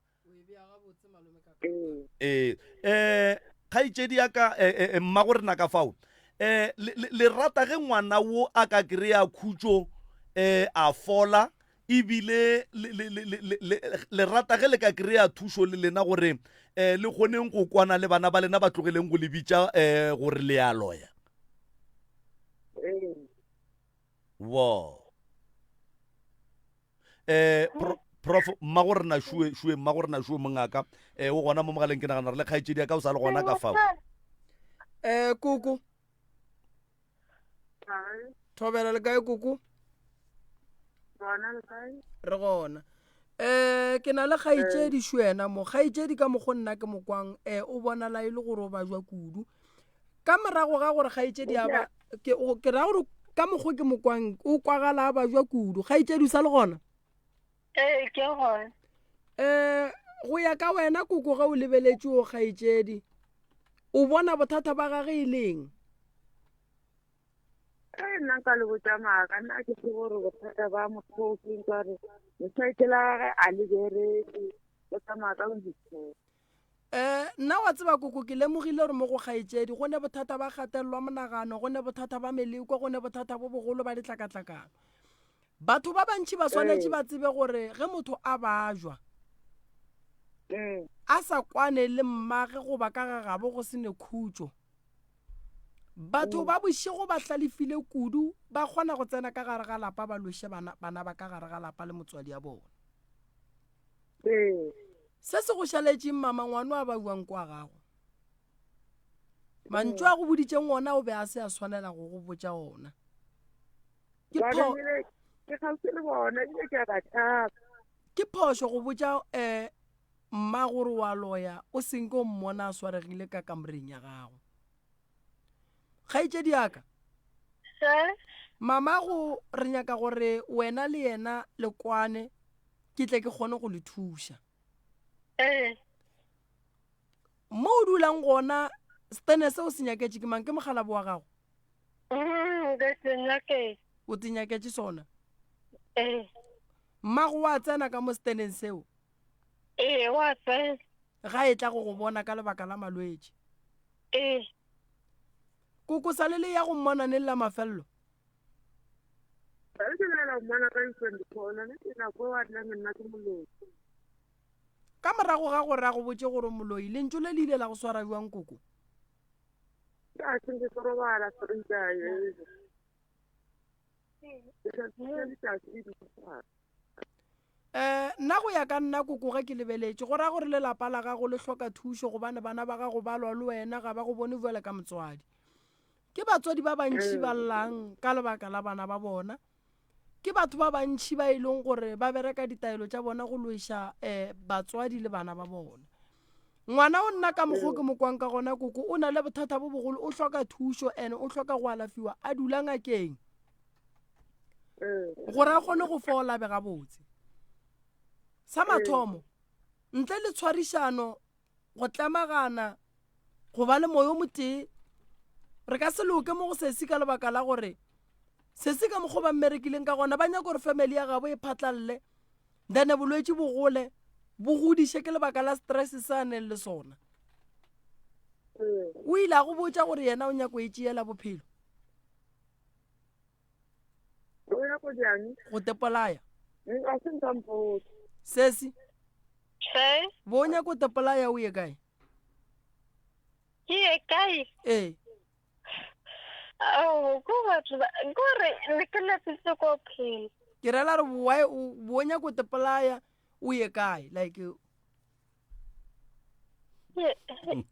Ee, eh, kgaetšedi ya ka eh, eh, eh, mmago rena ka fao eh, le, le, le rata ge ngwana wo a ka kry-a khutšo eh, a fola ebile le, le, le, le, le, le rata ge le ka kry-a thušo le lena gore eh, le kgoneng go kwana le bana ba lena ba tlogeleng go le bitša eh, gore le a loya. Ee. Wo. Eh, pro, prof mmago rena šue šue mmago rena šue mongaka eh, o gona mo mogaleng ke nagana re le kgaetšedi ya ka o sa le gona ka fao. Eh, koko. Thobela le kae koko? Gona le kae? Re gona. Eh ke na le kgaetšedi šwena mo kgaetšedi ka mokgo nna ke mokwang eh o bonala e le gore o bajwa kudu. Ka morago ga gore kgaetšedi a ba ke ke ra gore ka mokgo ke mokwang o kwagala a bajwa kudu. Kgaetšedi o sa le gona? Ee, ke gona. Eh go ya ka wena koko ge o lebeletše o kgaetšedi o bona bothata ba gage e leng? Ge nna nka le botša maaka, nna ke tsebe gore bothata ba motho o ke eng ka gore lesaete la gage a le bereke, o tsamaya ka boitsheko. Um nna wa tseba koko ke lemogile gore mo go kgaetšedi go ne bothata ba kgatelelwa monagano, go ne bothata ba meleko, go ne bothata bo bogolo ba ditlakatlakano. Batho ba bantši ba swanetše ba tsebe gore ge motho a bajwa a sa kwane le mmage goba ka ga gabo go se ne khutšo, batho ba bošego ba hlalefile kudu, ba kgona go tsena ka gare ga lapa ba lweše bana, bana ba ka gare ga lapa le motswadi ya bona. Ee. Se se go šaletšeng mama ngwano a ba buang kwa gago. Mantšu a go boditšeng ona o be a se a swanela go go botša ona. Ke Ba pho ebile ke kgauswi le bona ebile ke a ba tšhaba. ke phošo go botša um mma gore wa loya o senke o mmona a swaregile ka kamoreng ya gago. Kgaetšedi ya ka. Se? Mamago re nyaka gore wena le yena le kwane ke tle ke kgone go le thuša. Ee. Mo o dulang gona stene se o se nyaketše ke mang? Ke mokgalabo wa gago? Mm, ke se nyaketše. O te nyaketše sona? Ee. Mmago wa tsena ka mo steneng seo? Ee, wa tsena. Ga e tla go go bona ka lebaka la malwetši? Ee. Koko sa le le ya go mmona neng la mafelelo? Ba re ke laela mmona ka di-twenty-four, nna ke nako eo a tlang nna ke moloi. Ka morago ga gore a go botše gore o moloi, lentšu le le ile la go swara bjang koko? Ka se ke robala straight away. Ke tla letsatsi le di Um nna go ya ka nna koko ge ke lebeletše go ra gore le lapa la gago le hloka thušo gobane bana ba gago ba lwa le wena ga ba go bone bjale ka motswadi. Ke batswadi ba bantši ba llang ka lebaka la bana ba bona. Ke batho ba bantši ba e leng gore ba bereka ditaelo tša bona go lweša um batswadi le bana ba bona. Ngwana o nna ka mokgwa o ke mo kwang ka gona koko o na le bothata bo bogolo o hloka thušo and o hloka go alafiwa a dula ngakeng gore a kgone go fola be gabotse. Sa mathomo ntle le tshwarišano go tlemagana go ba le moyo motee re ka se loke mo go sesi ka lebaka la gore sesi ka mokgwa ba mmerekileng ka gona ba nyaka gore family ya gabo e phatlalle then bolwetši bo gole bo godiše ke lebaka la stress se a neng le sona o ile a go botša gore yena o nyako e tšeela bophelo O ya go jang? Go tepolaya. A se nka mpotsa. Sesi. Se? Bo o nyako tepolaya o ye kae? Ke ye kae? Ee. Ao, ko batho ba, kore ne ke lapile ko phela. Ke rela re why o bo o nyako tepolaya o ye kae? Like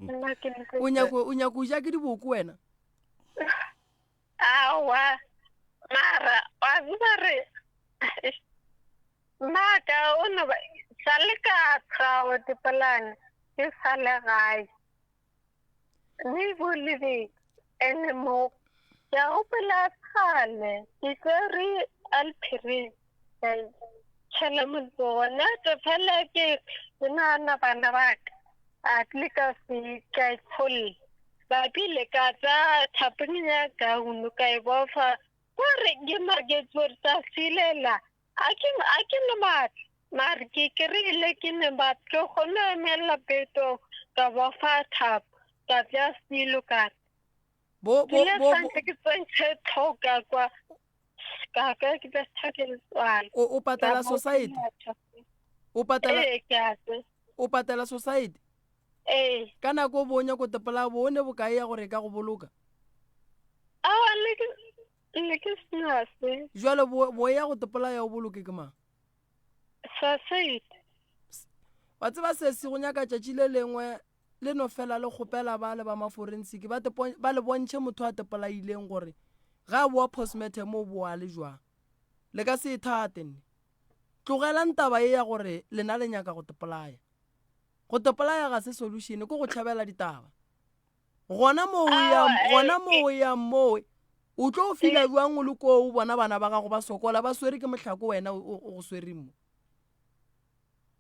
Nna ke o nyako o nyako ja ke diboko wena? Aowa, mara wa. tseba re Maka o no ba sa le ka tshwago dipolane ke sa le gae. Mme bo lebe ene mo ke a gopola kgale ke tsere alphiri ka tšhela motsogo nna ke fela ke ke nagana bana ba ka a tle ka se ka itsholla ba bile ka tsaya thapong ya gaunu ka e bofa Kore ke maketše gore tsa silela a ke a ke ne maatla mare ke kry-ile ke ne maatla ke kgone go emelela peto ka bofa thapo ka bja silo ka Bo ke bo le bo bo santse ke tsentšhe tlhogo ka kwa ka ka ke betha ke letswalo o o ka patela bofa society thapo o patela ee ke a tse o patela society ee ka nako o bo o nyako tepela bo o ne bokae ya gore e ka go boloka awa le ke le ke sena se jwale bo bo ya go tepela ya o boloke ke mang society wa tseba sesi go nyaka tšatši le lengwe le no fela le kgopela ba le ba maforensiki ba ba le bontšhe motho a tepolaileng gore ga a boa postmortem o boa le jwang le ka se e thate nne tlogelang taba ye ya gore lena le nyaka go tepolaya Go topolaya ga se solution, ke go tšhabela ditaba. Gona moo o yang, gona moo o yang moo, o tlo fila bjang o le koo o bona bana ba gago ba sokola ba swere ke mohlako wena o go swereng mo?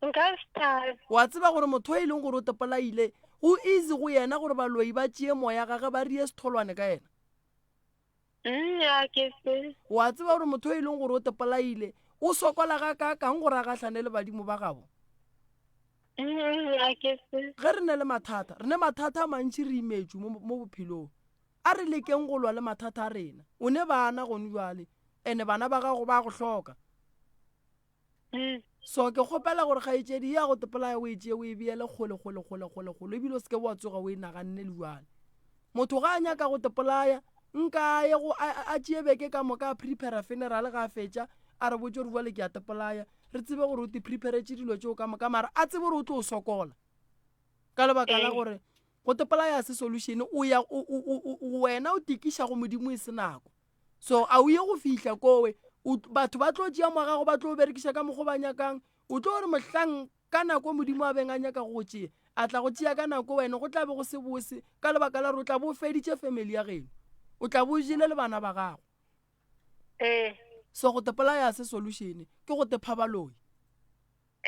Nka se thabe. Wa tseba gore motho e leng gore o topolaile, go easy go yena gore baloi ba tšee moya gage ba rie setholwane ka yena. Nna ke se. Wa tseba gore motho e leng gore o tepolaile o sokola ga kaakang gore a gahlane le badimo ba gabo? Nna ke se. Ge re ne le mathata, re ne mathata a mantši re imetšwe mo, mo bophelong. A re lekeng go lwa le mathata a rena. O ne bana gone bjale, ene bana ba gago ba go hloka. Mm. So ke kgopela gore kgaetšedi ya go tepolaya o e tšee o e beele kgole kgole kgole kgole kgole ebile o seke wa tsoga o e naganne le bjale. Motho ga a nyaka go tepolaya nka a ye go a tšee beke ka moka a prepare funeral ga a fetša a re botše gore bjale ke a tepolaya re tsebe gore o te preparetše dilo tšeo ka moka mara a tsebe gore o tlo sokola ka lebaka la gore go tepolaya se solution o ya wena o tikiša go modimo e se nako. So a o ye go fihla kowe, o, batho ba tlo tšea morago ba tlo berekiša ka mokgo ba nyakang. O tlo re mohlang ka nako Modimo a beng a nyaka go go tšea, a tla go tšea ka nako wena go tla be go se bose ka lebaka la gore o tla bo o feditše family ya geno. O tla bo o jele le bana ba gago. Ee. So go tepolaya se solution, ke go tepha baloi.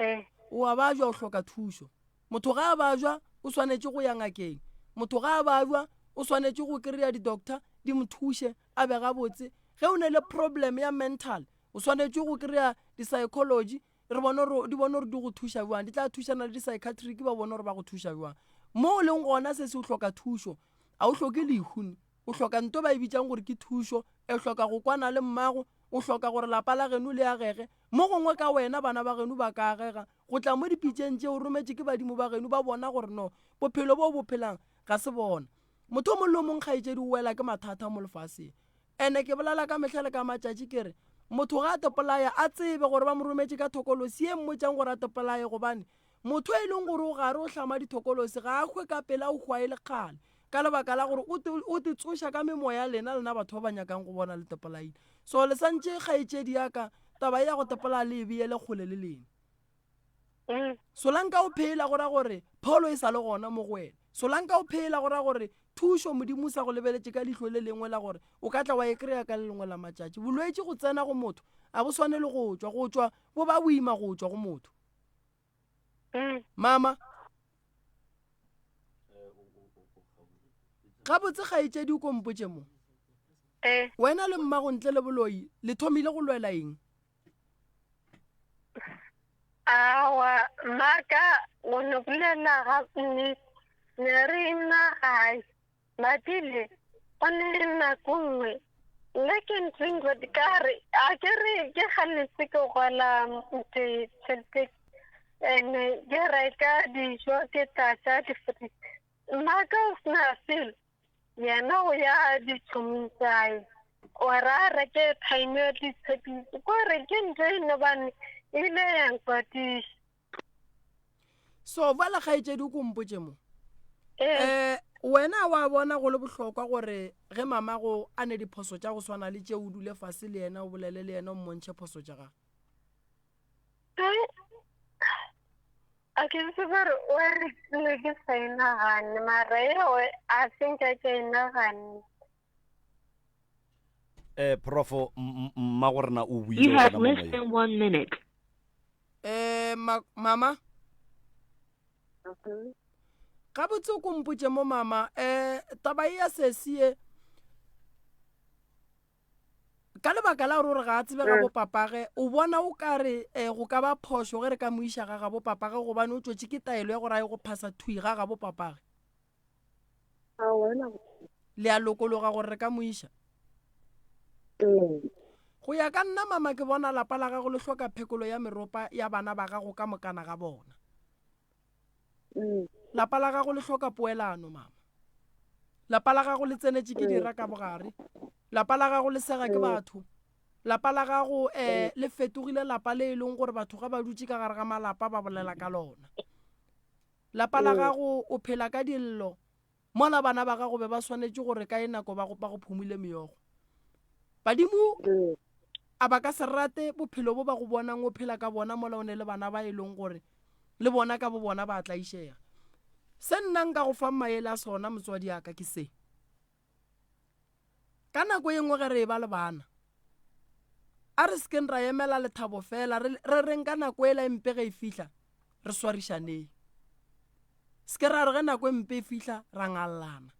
Ee. O a bajwa o hloka thušo. Motho ga a bajwa o swanetše go ya ngakeng. Motho ga a bajwa o swanetše go kry-a di-doctor di mo thuše a be gabotse. Ge o ne le problem ya mental o swanetše go kry-a di-psychology re bone gore di bone gore di go thuša bjang. Di tla thušana le di-psychiatric ba bone gore ba go thuša bjang. Mo o leng gona se se o hloka thušo. A o hloke lehu. O hloka nto ba e bitšang gore ke thušo. O hloka go kwana le mmago. O hloka gore lapa la geno le agege. Mo gongwe ka wena bana ba geno ba ka agega go tla mo dipitšeng tše o rometše ke badimo ba geno ba bona gore no bophelo bo o bo phelang ga se bona. Motho o mong le o mong kgaetšedi o wela ke mathata mo lefaseng. Ene ke bolela ka mehla le ka matšatši ke re motho ga a tepolaya a tsebe gore ba mo rometše ka thokolosi ye mmotšang gore a tepolaye gobane Motho e leng gore o gare o hlama dithokolosi ga a hwe ka pela o hwa e le kgale ka lebaka la gore o te, o te tsoša ka memoya ya lena lena batho ba ba nyakang go bona le tepolaile. So le santše kgaetšedi ya ka taba ye ya go tepolaya le e beele kgole le lena. Mm. Solanka o phela go ra gore pholo e sa le gona mo go wena. Solanka o phela go ra gore thušo Modimo o sa go lebeletše ka leihlo le lengwe la gore o ka tla wa e kry-a ka le lengwe la matšatši. Bolwetši go tsena go motho a bo swane le go tšwa, go tšwa bo ba boima go tšwa go motho. Mm. Mama. Gabotse kgaetšedi o ko mpotše mo. Eh. Wena le mmago ntle le boloi le thomile go lwela eng? Awa, mmaka o no bolela ga nnete. Ne re nna gae. Matile, go ne nako nngwe nna ke ntseng ka re a ke re ke ganetse ke gola tšhelete ene ke reka dijo ke tlatša di-fridge mmaka o sena selo yena o ya ditšhomong tsae o ra reke time ya ditshepiso kore ke ntho e nobane e ile ya nkwatiša So bjale kgaetšedi o ko mpotše mo. Ee. Eh, Wena wa bona go le bohlokwa gore ge mamago a ne diphoso tša go swana le tše o dule fase le yena o bolele le yena o mmontšhe phoso tša gagwe? A ke tsebe gore o re ne ke sa e nagane mara eo a se nka ke e naganne. Eh profo mma go rena o buile You have gona mo less moyeng. than one minute. Eh ma mama gabotse o ko mpotše mo mama eh taba e ya sesi ye ka lebaka la gore o re ga a tsebe ga bo papage o bona o ka re um go ka ba phošo ge re ka mo iša ga gabo papage gobane o tšwetše ke taelo ya gore a ye go phasa thwi ga gabo papage Le a lokologa gore re ka mo iša? Go ya ka nna mama ke bona lapa la gago le hloka phekolo ya meropa ya bana ba gago ka mokana ga bona. Lapa la gago le hloka poelano mama. Lapa la gago le tsenetše ke dira ka bogare. Lapa la gago le sega ke batho. Lapa la gago um le fetogile lapa le e leng gore batho ga ba dutše ka gare ga malapa ba bolela ka lona. Lapa la gago o phela ka dillo mola bana ba gago be ba swanetše gore ka e nako ba go ba go phumule meokgo. Badimo a ba ka se rate bophelo bo ba go bonang o phela ka bona mola o ne le bana ba e leng gore le bona ka bo bona ba tlaišega. Se nna nka go fang maele a sona motswadi ya ka ke se. Ka nako ye nngwe ge re eba le bana, a re se keng ra emela lethabo fela, re, re reng ka nako ela e mpe ge e fihla, re swarišaneng. Se ke ra re ge nako e mpe e fihla, ra ngallana.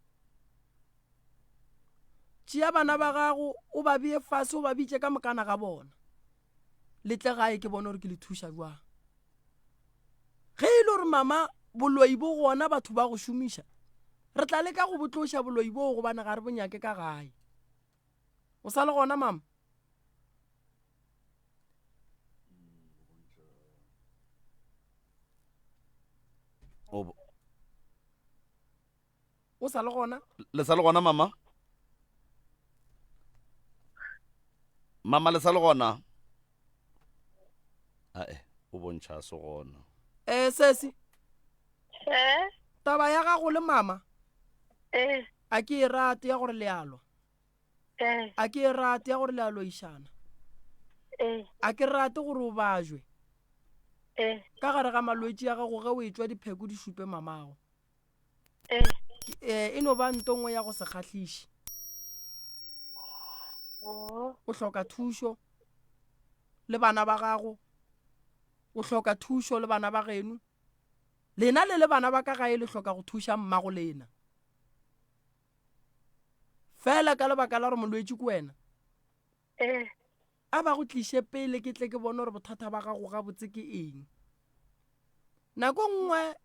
Tšea bana ba gago o ba bee fase, o ba bitše ka mokana ga bona. Le tle gae ke bone gore ke le thuša jwang. Ge e le gore mama boloi bo gona batho ba go šomiša, re tla leka go bo tloša boloi boo gobane ga re bo nyake ka gae. O sa le gona mama? O sa le gona? Le sa le gona mama? Mama le sa le gona? Ae, o bontšha a se gona. Eh sesi. Eh? Taba ya gago le mama. Eh. A ke e rate ya gore le a lwa. Eh. A ke e rate ya gore le a loišana. Eh. A ke rate gore o bajwe. Eh. Ka gare ga malwetši a gago ge o etšwa dipheko di šupe mamago. Eh. Eh, e no ba nto nngwe ya go se kgahliše. Oh. O hloka thušo le bana ba gago. O hloka thušo le bana ba geno. Lena le le bana ba ka gae le hloka go thuša mmago lena. Fela ka lebaka la gore molwetši ke wena. Eh. A ba go tliše pele ke tle ke bone gore bothata ba gago gabotse ke eng. Nako nngwe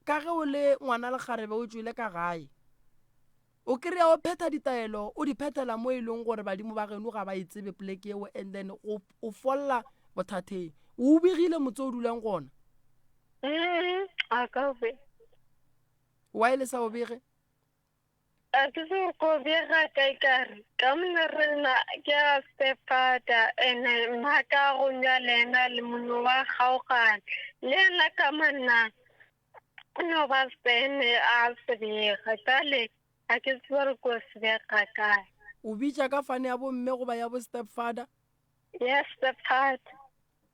ka ge o le ngwana lekgarebe o tšwele ka gae, o kry-a o phetha ditaelo o di phethela mo e leng gore badimo ba geno ga ba e tsebe poleke eo and then o, o folla bothatheng. O begile motse o dulang gona? Mm, a ka be. Why le sa o bege? A ke se ko bega kae ka re ka mona rena ke a stepfather ene mma ka go nywa le ena le mono wa kgaogana le ena ka manna o no ba sene a se bega jale a ke tsebe gore ko se bega kae. O bitša ka fane ya bomme goba ya bo stepfather? Ya stepfather.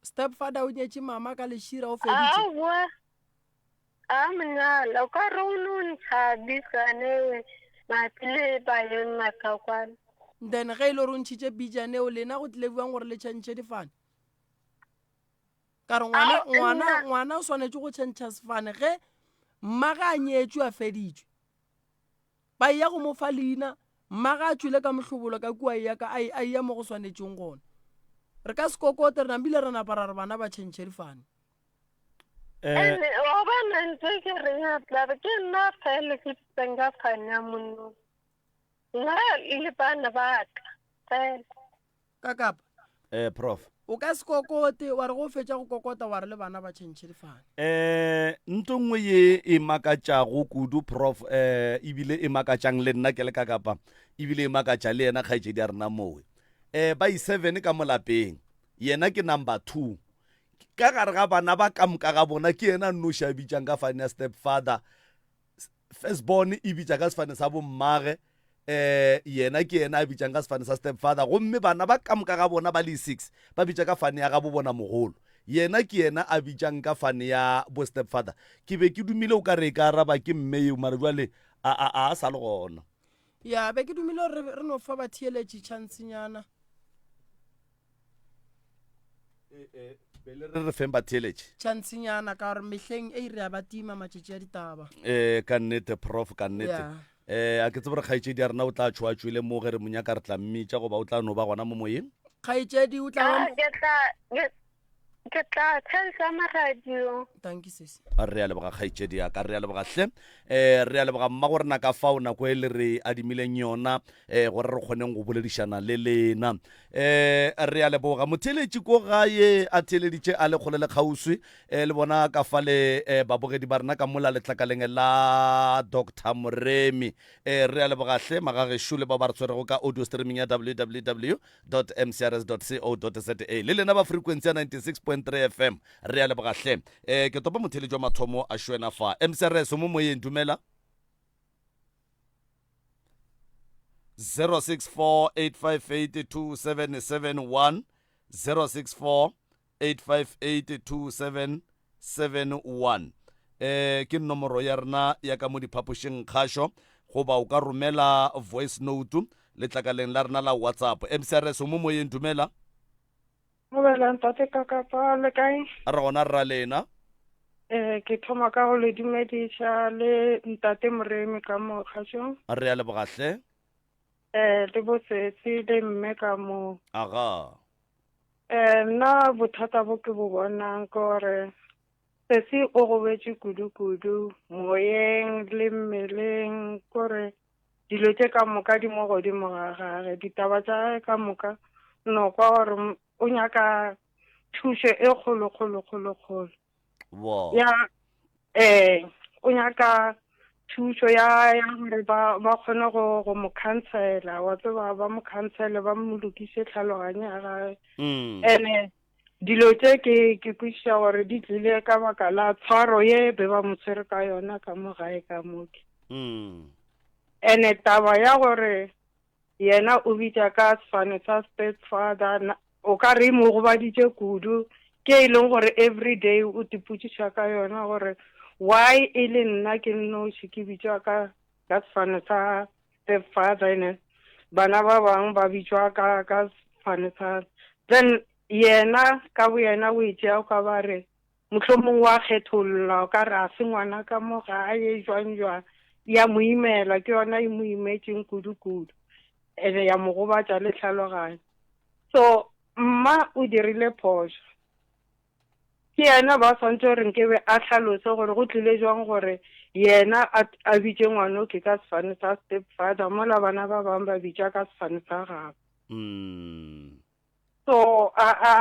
Stepfather o nyetše mama ka lešira o feditše? Aowa. A monyala, o ka re o no ntšha bijane mabapi le baeng ka kwano. Then ge e le gore o ntšhitše bijane eo, lena go tlile bjang gore le tšhentšhe difane? Ka re ngwana, Ao, ngwana, nna. ngwana o swanetše go tšhentšha sefane ge mmage a nyetšwe a feditšwe. Ba eya go mo fa leina, mmage a tšwile ka mohlobolo ka kua eya ka, a, a eya mo go swanetšeng gona. Re ka se kokote, re nambile ra napa ra re bana ba tšhentšhe difane. Eh, Ene wa bona ntse ke reng a tlabe ke nna fela ke bitsang ka fane ya monno. Nna le bana ba ka fela. Ka kapa. Eh, prof. O ka se kokote wa re go fetša go kokota wa re le bana ba tšhentšhe difane. Eh, nto nngwe ye e makatšago kudu prof eh ebile e makatšang le nna ke le ka kapa ebile e makatša le yena kgaetšedi ya rena mowe eh ba i7 ka mo lapeng yena ke number 2 Ka gare ga bana ba ka moka ga bona ke yena a nnoši a bitšang ka fane ya step father. First born e bitša ka sefane sa bommage, eh, yena ke yena a bitšang ka sefane sa stepfather, gomme bana ba ka moka ga bona ba le six ba bitša ka fane ya gabo bona mogolo. Yena ke yena a bitšang ka fane ya bo stepfather. Ke be ke dumile o ka re e ka araba ke mme yeo, mara jwale a, a, a, a sa le gona. Ya, be ke dumile gore re, re no fa batheeletši chancenyana. Be le re re feng batheeletši? Chancenyana ka gore mehleng e re a ba tima matšatši a ditaba. Ee, ka nnete, Prof, ka nnete. Yeah. Eh, a ke tsebe gore kgaetšedi ya rena o tla tšhoa tšwele mo ge re mo nyaka re tla mmitša goba o tla no ba gona mo moyeng? Kgaetšedi o tla ba. Ah, ke tla ke tla theetša maradio. Thank you sis. Re a leboga kgaetšedi ya ka, re a leboga hle. Eh, re a leboga mma go rena ka fao nako e le re adimileng yona eh gore re kgoneng go boledišana le lena. Eh, re a leboga motheeletši ko gae a theeleditše a le kgole le kgauswi eh, le bona ka fale eh, babogedi ba rena ka mola letlakaleng la Doctor Moremi. Eh, re a leboga hle magagešo le bao ba re tshwerego ka audio streaming ya www mcrs co za le lena ba frequency ya 96.3 FM. Re a leboga hle. Eh, ke topa motheeletši wa mathomo a šwena fa. MCRS o mo moyeng, dumela. 0648582771 0648582771 eh ke nomoro ya rena ya ka mo diphapošing kgašo goba o ka romela voice note letlakaleng la rena la whatsapp mcrs o mo moyeng dumela Dumela ntate Kakapa, le kae? Re gona rra lena. Eh, ke thoma ka go le dumediša le ntate Moremi ka mo kgašong. Re a leboga hle. Eh, le bosesi le mme ka mo. Aga. Eh, nna bothata bo ke bo bonang ke gore sesi o gobetše kudu-kudu moyeng le mmeleng kore dilo tše ka moka di mo godimo ga gage ditaba tša gage ka moka no kwa gore o nyaka thušo e kgolo kgolo kgolo kgolo ya eh o nyaka thušo ya ya gore ba ba kgone go go mo khansela wa tseba ba mo khansele ba mo lokiše tlhaloganyo ya gage mm. ene dilo tše ke ke kwešiša gore di tlile ka baka la tshwaro ye be ba mo tshwere ka yona ka mo gae ka moke mm. ene taba ya gore yena o bitša ka sefane sa stepfather o ka re mo gobaditše kudu ke e leng gore every day o tipotšiša ka yona gore why e le nna ke nnoši ke bitšwa ka ka sefane sa stepfather ene bana ba bangwe ba bitšwa ka ka sefane sa then yena ka bo yena o e tšea ka ba re mohlomong wa kgetholola o ka re a se ngwana ka mo gae jwang jwang ya mo imela ke yona e mo imetšeng kudu-kudu ene ya mo gobatša le tlhaloganyo so mma o dirile phošo ke yena ba swantse gore nkebe a hlalose gore go tlile jwang gore yena a bitše ngwano ke ka sefane sa step father mola bana ba bangwe ba bitša ka sefane sa gagwe mm. so a a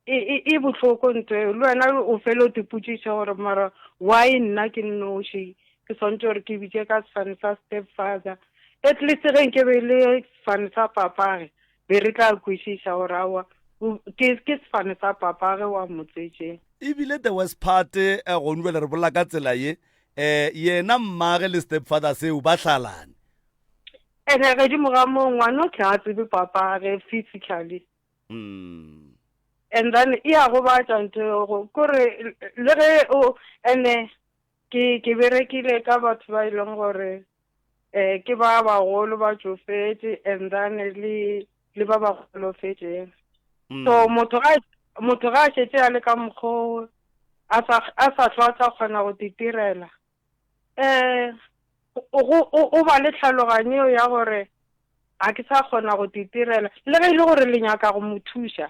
e, e, e bohloko ntho eo le wena o fele o tipotšiša gore mara why nna ke nnoši ke swantse gore ke bitše ka sefane sa step father at least ge nke be le sefane sa papage be re tla kwešiša gore aowa ke ke sefane sa papage wa motsetšeng ebile the worst part eh, gone bjale re bolela ka tsela ye um yena mmage le step father seo ba hlalane ene godimo ga moo ngwana o tle a tsebe papage physically mm. and then e ya gobatša ntho eo kore le ge o ene ke ke berekile ka batho ba e leng gore um ke ba bagolo ba tšofetše and then le le ba ba golofetšeng mm. so motho ga motho ga a šetše a le ka mokgwa a sa a sa hlwa a sa kgona go titirela um o ba le tlhaloganyo ya gore a ke sa kgona go titirela le ge e le gore le nyaka go mo thuša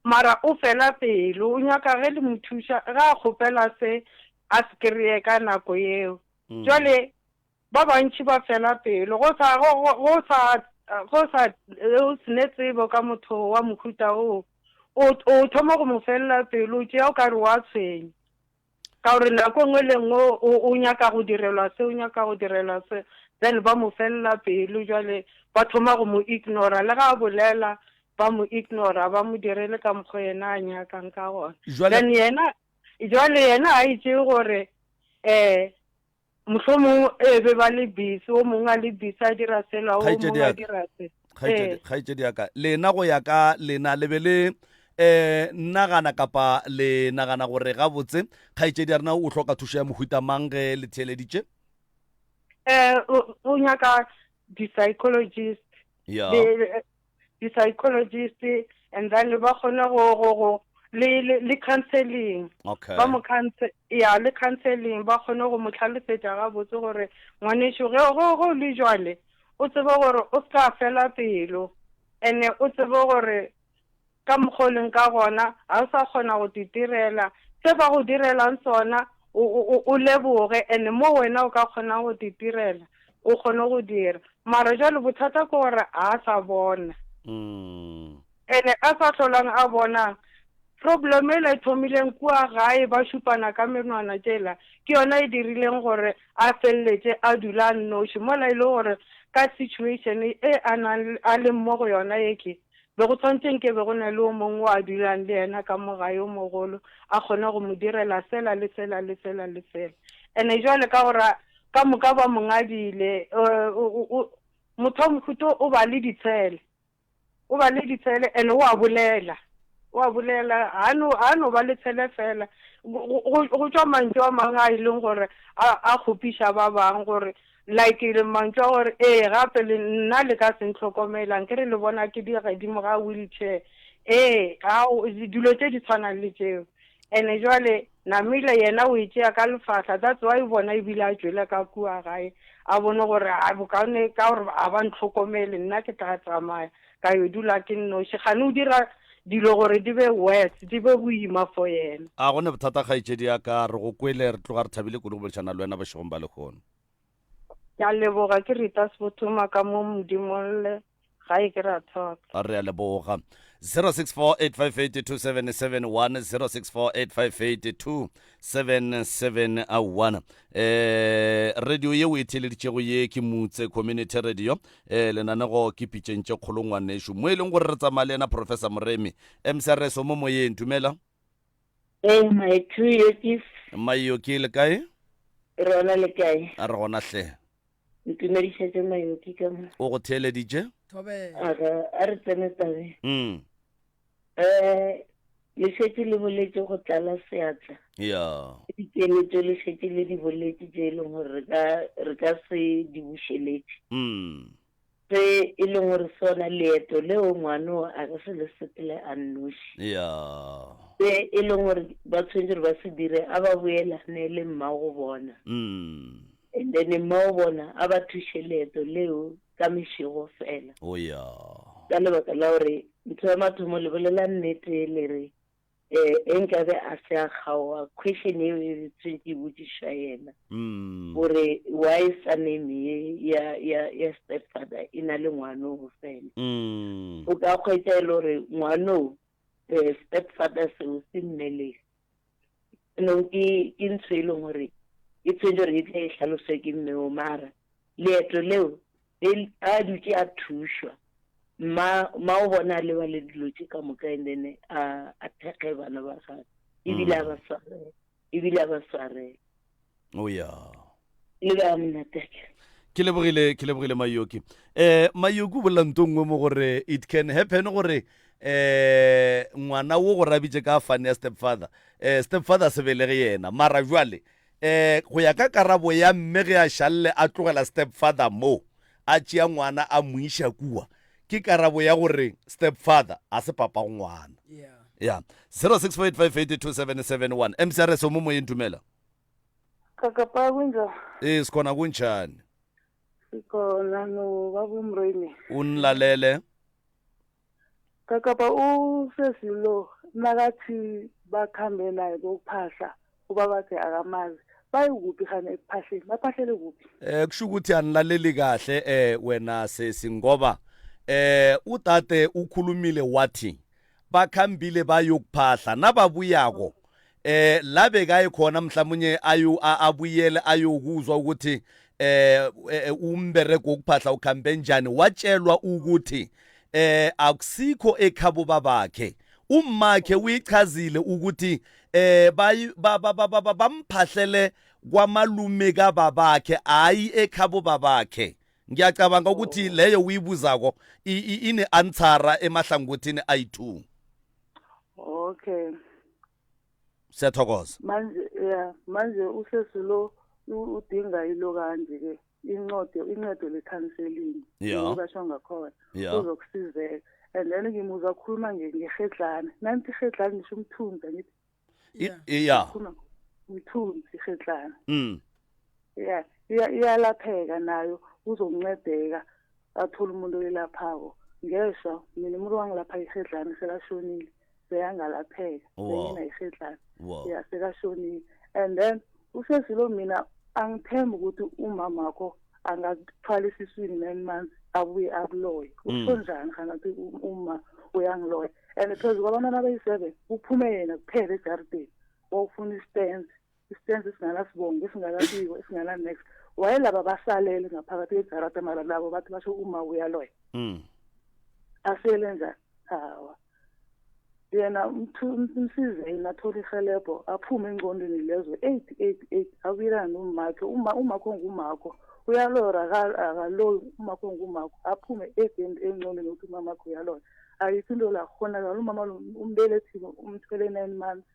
mara o fela pelo o nyaka ge le mo thuša ge a kgopela se a se kry-e ka nako yeo mm. jale ba bantši ba fela pelo go sa go sa go sa o sene tsebo ka motho wa mohuta oo o thoma go mo felela pelo o tšea o ka re wa tshwenya ka gore nako nngwe le nngwe o nyaka go direlwa se o nyaka go direlwa se then ba mo felela pelo jale ba thoma go mo ignora le ga a bolela ba mo ignora ba mo direle ka mokgwa yena a nyakang ka gona then yena jale yena a itse gore um. Mohlomongwe ee be ba le busy, o mongwe a le busy a dira sela, o Kgaetšedi mongwe a ya ka, dira se. kgaetšedi, Ee. kgaetšedi ya ka, lena go ya ka lena le be le eh nagana kapa le nagana gore gabotse kgaetšedi ya rena o hloka thušo ya mohuta mang ge le theeleditše? Eh, o, o nyaka di-psychologist, Ya. le, di-psychologist and then ba kgone go go go le le le counseling okay ba mo counsel ya le counseling ba kgone go mo tlhalosetša gabotse gore ngwanešu ge go go le jwale o tsebe gore o se ka fela pelo ene o tsebe gore ka mokgwa o leng ka gona ga o sa kgona go titirela se ba go direlang sona o leboge and mo wena o ka kgonang go titirela o kgone go dira mara jwale bothata ke gore ga a sa bona mm. ene a sa hlolang a bona problem ela e thomileng kua gae ba šupana ka menwana tšela ke yona e dirileng gore a feleletše a dula a nnoši mola e le gore ka situation e a nang a leng mo go yona e ke Be go tshwanetše nke be go na le o mongwe o a dulang le yena ka mo gae yo mogolo, a kgone go mo direla sela le sela le sela le sela. Ene jwale ka gore ka moka ba mo ngadile, motho wa mohuta o ba le ditshele, o ba le ditshele ene o a bolela, o a bolela, ga no, ga no ba le tshele fela. Go tšwa mantšu a mangwe a e leng gore a kgopiša ba bangwe gore Like le mantšu a gore ee gape le nna le ka se ntlhokomela nkere le bona ke di gedimo ga wheelchair ee ga dilo tše di tshwanang le tšeo ene jwale namile yena o e tšea ka lefahla that's why bona ebile a tšwele ka kua gae a bone gore a bokaone ka gore a ba ntlhokomele nna ke tla tsamaya ka yo dula ke nnoši gane o dira dilo gore di be worse di be boima for yena. A go ne bothata kgaetšedi ya ka, re go kwele, re tloga re thabile kudu go boledišana le wena bošegong ba lehono. Ke a leboga ke Rita Sebothoma ka mo Modimolle gae ke Rathoko. Re a leboga. 0648582771 0648582771 eh radio ye o e theeleditšego ye ke Mutse Community Radio eh lenanego ke pitšeng tše kgolo ngwanešu mo e leng gore re tsamaya le yena Professor Moremi MCRS o mo moyeng dumela Ee, my two yokis. Mayoki le kae? Re gona le kae? A re gona hle. Ntumedišetše Mayoki ka mo. O go theeleditše? Thobela. Aga, a re tsene tabeng. Mm. Eh, le šetše le boletše go tlala seatla. Ya. Dikeletšo le šetše le di boletše tše e leng gore re ka re ka se di bušeletše. Mm. Se e leng gore sona leeto leo ngwano a ka se le sepele a nnoši. Ya. Se e leng gore ba tshwanetse gore ba se dire a ba boelane le mmago bona. Mm. And then mmago bona a ba thuše leeto leo ka mešego fela. Oh ya. Ka lebaka la gore ntho ya mathomo le bolela nnete le re eh e nkabe a se a kgaoga question eo e tshwentse e botšišwa yena mm. gore why surname ye ya ya ya stepfather e na le ngwano fela mm. o ka kgwetsa e le gore ngwano eh, stepfather seo se mmelege no ke ke ntho e leng gore e tshwanetse gore e tle e hlaloswe ke mme o mara leeto leo a dutše a thušwa mma mma o bona a leba le dilo tše ka moka and then a a thekge bana ba gagwe ebile a ba swarele ebile a ba swarele o ya le ba monatake ke lebogile ke lebogile mayoki eh mayoki o bolela nto nngwe mo gore it can happen gore eh ngwana wo gore a bitše ka fane ya stepfather eh stepfather se belege yena mara jwale eh go ya ka karabo ya mme ge a šalle a tlogela stepfather mo a tšea ngwana a mo iša kua ke karabo ya gore stepfather a se papa go ngwana ya 0648582771 mcrs o mo moyeng dumela Kakapa kunjani? Ee, sikhona kunjani? Sikhona no baba uMremi. Unilalele. Kakapa usesi lo nakathi bakhambe naye kokuphahla ubabakhe akamazi. Bayikuphi khani ekuphahleni? Baphahlele kuphi? Eh kusho ukuthi anilaleli kahle eh wena sesi ngoba eh utate ukhulumile wathi bakhambile bayokuphahla nababuyako eh la bekaye khona mhlawumnye ayo abuyele ayokuzwa ukuthi eh, eh umbereko wokuphahla ukhambe njani watshelwa ukuthi eh akusikho ekhabo babakhe ummakhe uyichazile ukuthi eh bamphahlele. Kwamalume kababakhe hayi ekhabo babakhe. Ngiyacabanga ukuthi oh. leyo uyibuzako ine-answera emahlangothini ayi-two. Okay. Siyathokoza. Manje ya manje usesi lo udinga ilo kanje ke incwadi incedo le-counseling yeah. basho ngakhona uzokusizeka and then ngimuzwa akhuluma ngehedlana nanti ihedlana ngisho umthunzi angithi ya umthunzi ihedlana mm. ya iyalapheka nayo uzoncedeka athole umuntu oyelaphako ngeshwa mina umuntu wangilapha ihedlana selashonile seyangalapheka Wow. bengina ihedlana Wow. ya sekashonile and then usesilo mina angithembi ukuthi umamakho angakuthwala esiswini nine months abuye akuloye usho njani khana ukuthi uma uyangiloya and phezu kwabantwana abayi-seven kuphume yena kuphela ejarideni wawufuna istense istense esinganasibongo esinganasiko esingana-next wayelaba basalele ngaphakathi kwejarada mara labo bathi basho uma uyaloya asele njani hawa yena umsizeni athole ihelebho aphume engcondweni lezo eight eight eight abuyelana nomakhe uma umakho ngumakho uyalora akaloyi umakho ngumakho aphume eight engcondweni ukuthi umamakho uyalora ayikho into la kghonakala umama lo umbelethile umthwele nine months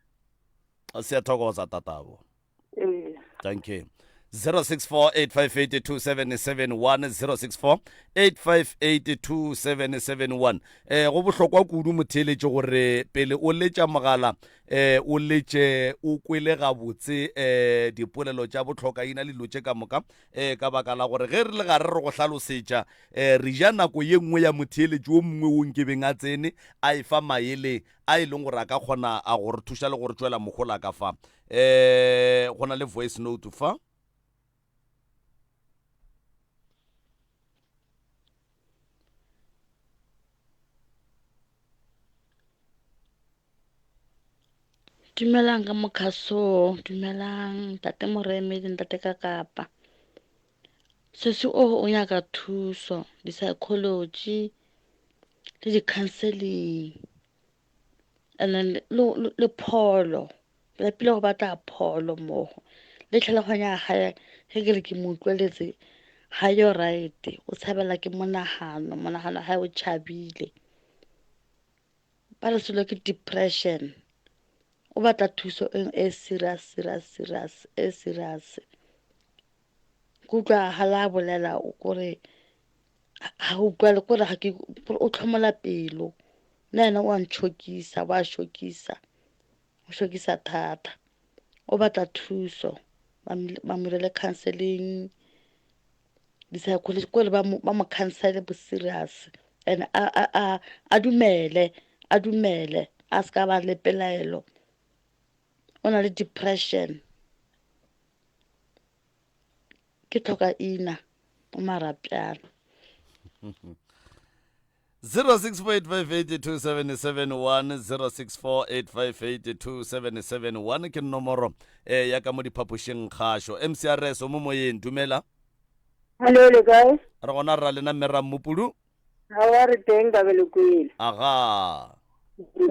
Siyathokoza tatabo. Eh. Thank you. 0648582771 0648582771 eh go bohlokwa kudu motheeletše gore pele o letša mogala eh o letše o kwele gabotse eh dipolelo tša bohlokaina le dilo tše ka moka eh ka baka la gore ge re le gare re go hlalosetša eh re ja nako ye nngwe ya motheeletši wo mongwe wo nkebeng a tsene a e fa maele a e leng gore a ka kgona a go re thuša le go re tšwela mohola ka fa eh go na le voice note fa. Dumelang ka mokhaso, dumelang ntate Moremedi, ntate Kakapa. Sesi o o nyaka thuso, di-psychology le di-counseling and then le pholo. Lapile go batla pholo mogo le tlhaloganyo ya gae ge ke re ke mo utlweletse ga yo right o tshabela ke monagano monagano gae o tšhabile ba re selo ke depression o batla thuso e, e serious serious serious e serious ke utlwa ga la bolela o kore ga utlwale kore ga ke o tlhomola pelo le ena o a ntšhokisa wa šokisa o šokisa thata o batla thuso ba mo irele counseling di-psychology kore ba mo counsele bo serious and a dumele a dumele a se ka ba le pelaelo o na le depression ke tlhoka ina o marapjana 0648582771 0648582771 ke nomoro eh, ya ka mo diphapošeng kgašo mcrs o mo moyeng dumela Hallo le kae? re gona rra lena mme rammopulu Aowa re teng ka Belekwele. Aga.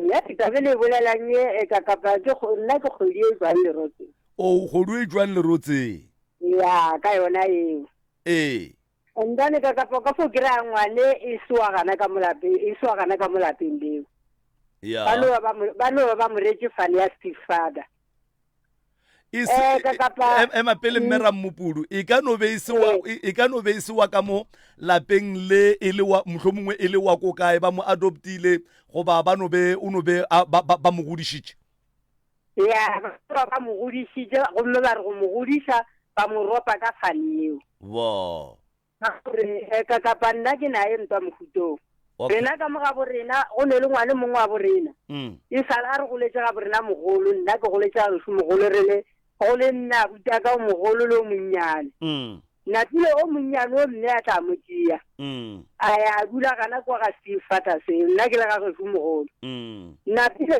Ya taba le bolelang ye e ka kapa ke nna ke kgwedi e jwang lerotseng. O kgodu e jwang lerotseng? Ya ka yona eo. Ee. And then ka kapa ka fo kry-a ngwane e sewa gana ka molapeng e sewa gana ka molapeng leo. Ya. Ba no ba ba no ba mo retse fane ya step father. E se, Eh, ka kapa em- ema pele mme rammopudu e ka no be e se wa e e ka no be e se wa ka mo lapeng le e le wa mohlomongwe e le wa ko kae ba mo adoptile goba ba no be o no be a- ba ba- ba mo godišitše ya ba ba mo godišitše gomme ba re go mo godiša ba mo ropa ka fane eo bo Ka gore eh, ka kapa nna ke naye ntwa mohutong. Okay. Rena ka mo ga borena go ne le ngwane mongwe wa borena. Mm. E sala a re goletše ga borena mogolo, nna ke goletše ga gešo mogolo re le go le nna abuti ka o mogolo le o monnyane. Mm. Napile o monnyane o mme a tla mo tšea. Mm. A ya a dula gana kwa ga Steve Fata seo, nna ke le ga gešo mogolo. Mm. Napile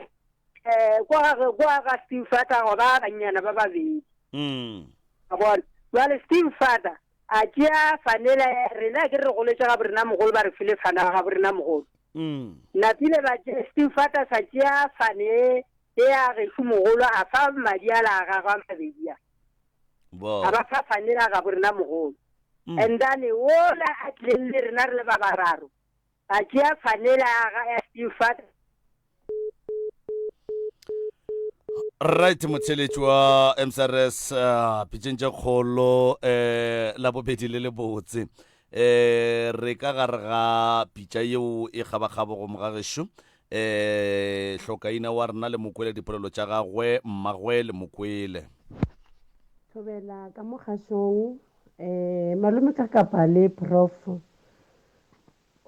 eh kwa ga kwa ga Steve Fata go ba bannyana ba babedi. Mm. A bona. Jwale Steve Fata A tšea fanela ya rena, ke re goletše ga borena mogolo, ba re file fana ga borena mogolo. Napile ba tšea, Steve sa tšea fane e ya gešo mogolo, a fa madi ala a gagwe a mabedi a. A ba fa fanela ga bo rena mogolo. And then wola a tlileng le rena re le ba bararo, a tšea fanela ya ga ya steve father. Right motheletši wa MCRS uh, pitšeng tše kgolo eh la bobedi le le botse eh re ka gare ga pitša yeo e kgabakgabo go mogagešo eh hlokaina wa rena le mokwele dipolelo tša gagwe mmagwe le mokwele. Thobela ka mo kgašong eh malome ka kapa le prof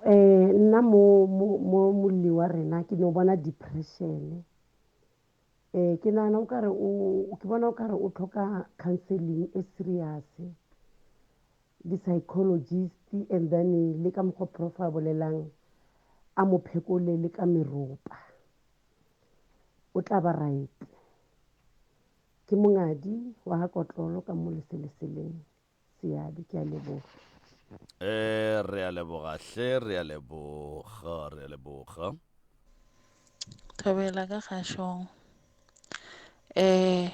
eh nna mo mo mo molli wa rena ke no bona depression eh ke nagana o kare o ke bona o kare o tlhoka counseling e serious di-psychologist and then le ka mokgwa prof a bolelang a mo phekole le ka meropa o tla ba right ke mongadi wa ga kotlolo ka mo leseleseleng Seabe, ke a leboga. Eh, re a leboga hle, re a leboga, re a leboga. Thobela ka kgašong. Eh,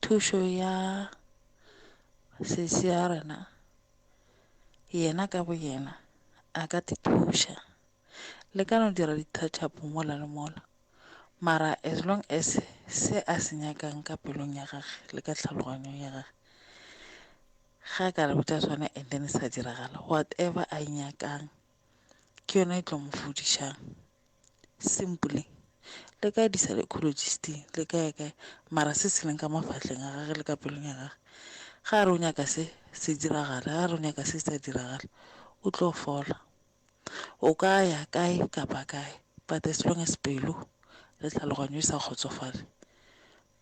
thušo ya sesi ya rena, yena ka bo yena a ka te thuša. Le ka no dira di-touch up mola le mola. Mara as long as se a se nyakang ka pelong ya gage le ka tlhaloganyong ya gage, ge a ka re botša sona and then sa diragala, whatever a e nyakang ke yona e tlo mo fodišang. Simply. Le ka di-psychologist-ing, le kae kae, mara se se leng ka mafahleng a gage le ka pelong ya gage, ge a re o nyaka se, se diragale, ge a re o nyaka se, sa diragala, o tlo fola. O ka ya kae kapa kae but as long as pelo le tlhaloganyo e sa kgotsofale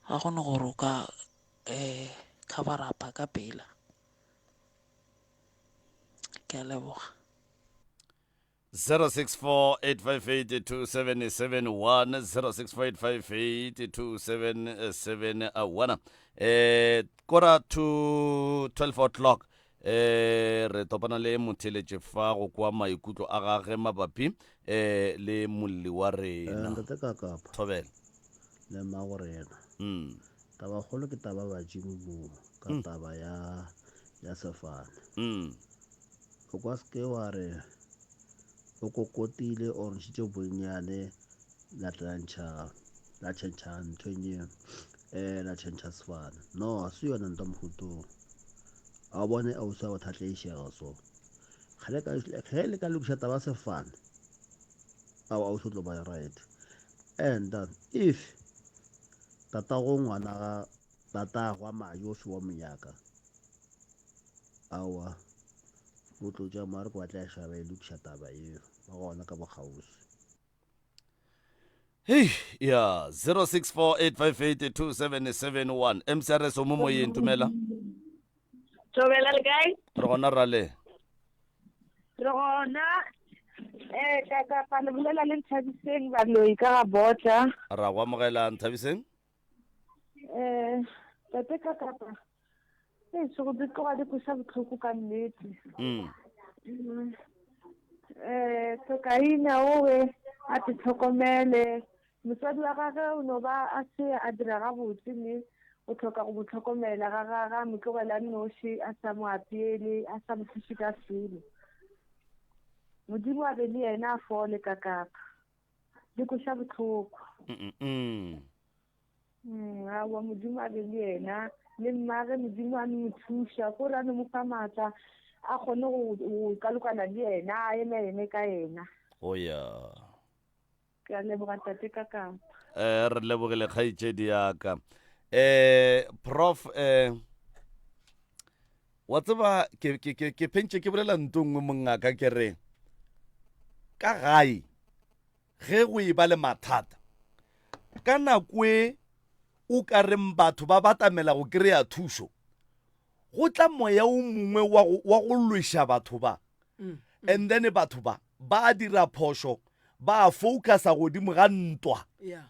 ga go ne gore o ka um cover up-a ka pela. Ke a leboga. 0648582771 0648582771 eh kora to 12 o'clock eh re topana le motheletše fa go kwa maikutlo a gage mabapi eh le molli wa rena. Ntate Kakapa. Thobela. Le mmago rena. Taba kgolo ke taba badimo mo ka taba ya ya sefane. O ka se ke wa re o kokotile or ntšhitše bonnyane la tla la ntšha la tšhentšha nthweng ye um la tšhentšha sefane. No, ga se yona ntwa mohutong. A o bone ausi wa go thatleišega so. Ge le ka ge le ka lokiša taba ya sefane, ao ausi o tlo ba right. And uh, if tatago ngwana ga tatagwa madi o se wa monyaka, aowa o tlo tša mare ko ba tla ša ba e lokiša taba eo ba gona ka bokgauswi. Hei, ya 0648582771 MCRS o mo moyeng dumela. Thobela le kae? Re gona rale. Re gona eh ka ka pa le bolela le Nthabiseng baloi ka ga botla. Ra go amogela Nthabiseng. Eh tate ka kapa e se go di tloga di kweša bohloko ka nnete. Mm. Eh Tokaina owe a te tlhokomele motswadi wa gage o no ba a se a dira gabotse mme o tlhoka go mo tlhokomela ga ga ga mo tlogela a nnoši a sa mo apeele a sa mo thuše ka selo. Modimo a be le yena a fole ka kapa di kweša bohloko. Mm -mm. Mm, aowa Modimo a be le yena le mmage Modimo a no mo thuša kore a no mo fa maatla a kgone go go kalokana le yena a eme eme ka yena. Oh ya. Ke a leboga tate ka kapa. Eh re lebogile kgaetšedi ya ka. Eh prof eh wa tseba ke ke ke ke phentše ke bolela nto nngwe mongaka ke re ka gae Ge go e ba le mathata, ka nako e o ka reng batho ba batamela go kry-a thušo, go tla moya o mongwe wa go, wa go lweša batho ba. And then batho ba ba dira phošo, ba focusa godimo ga ntwa. Yeah.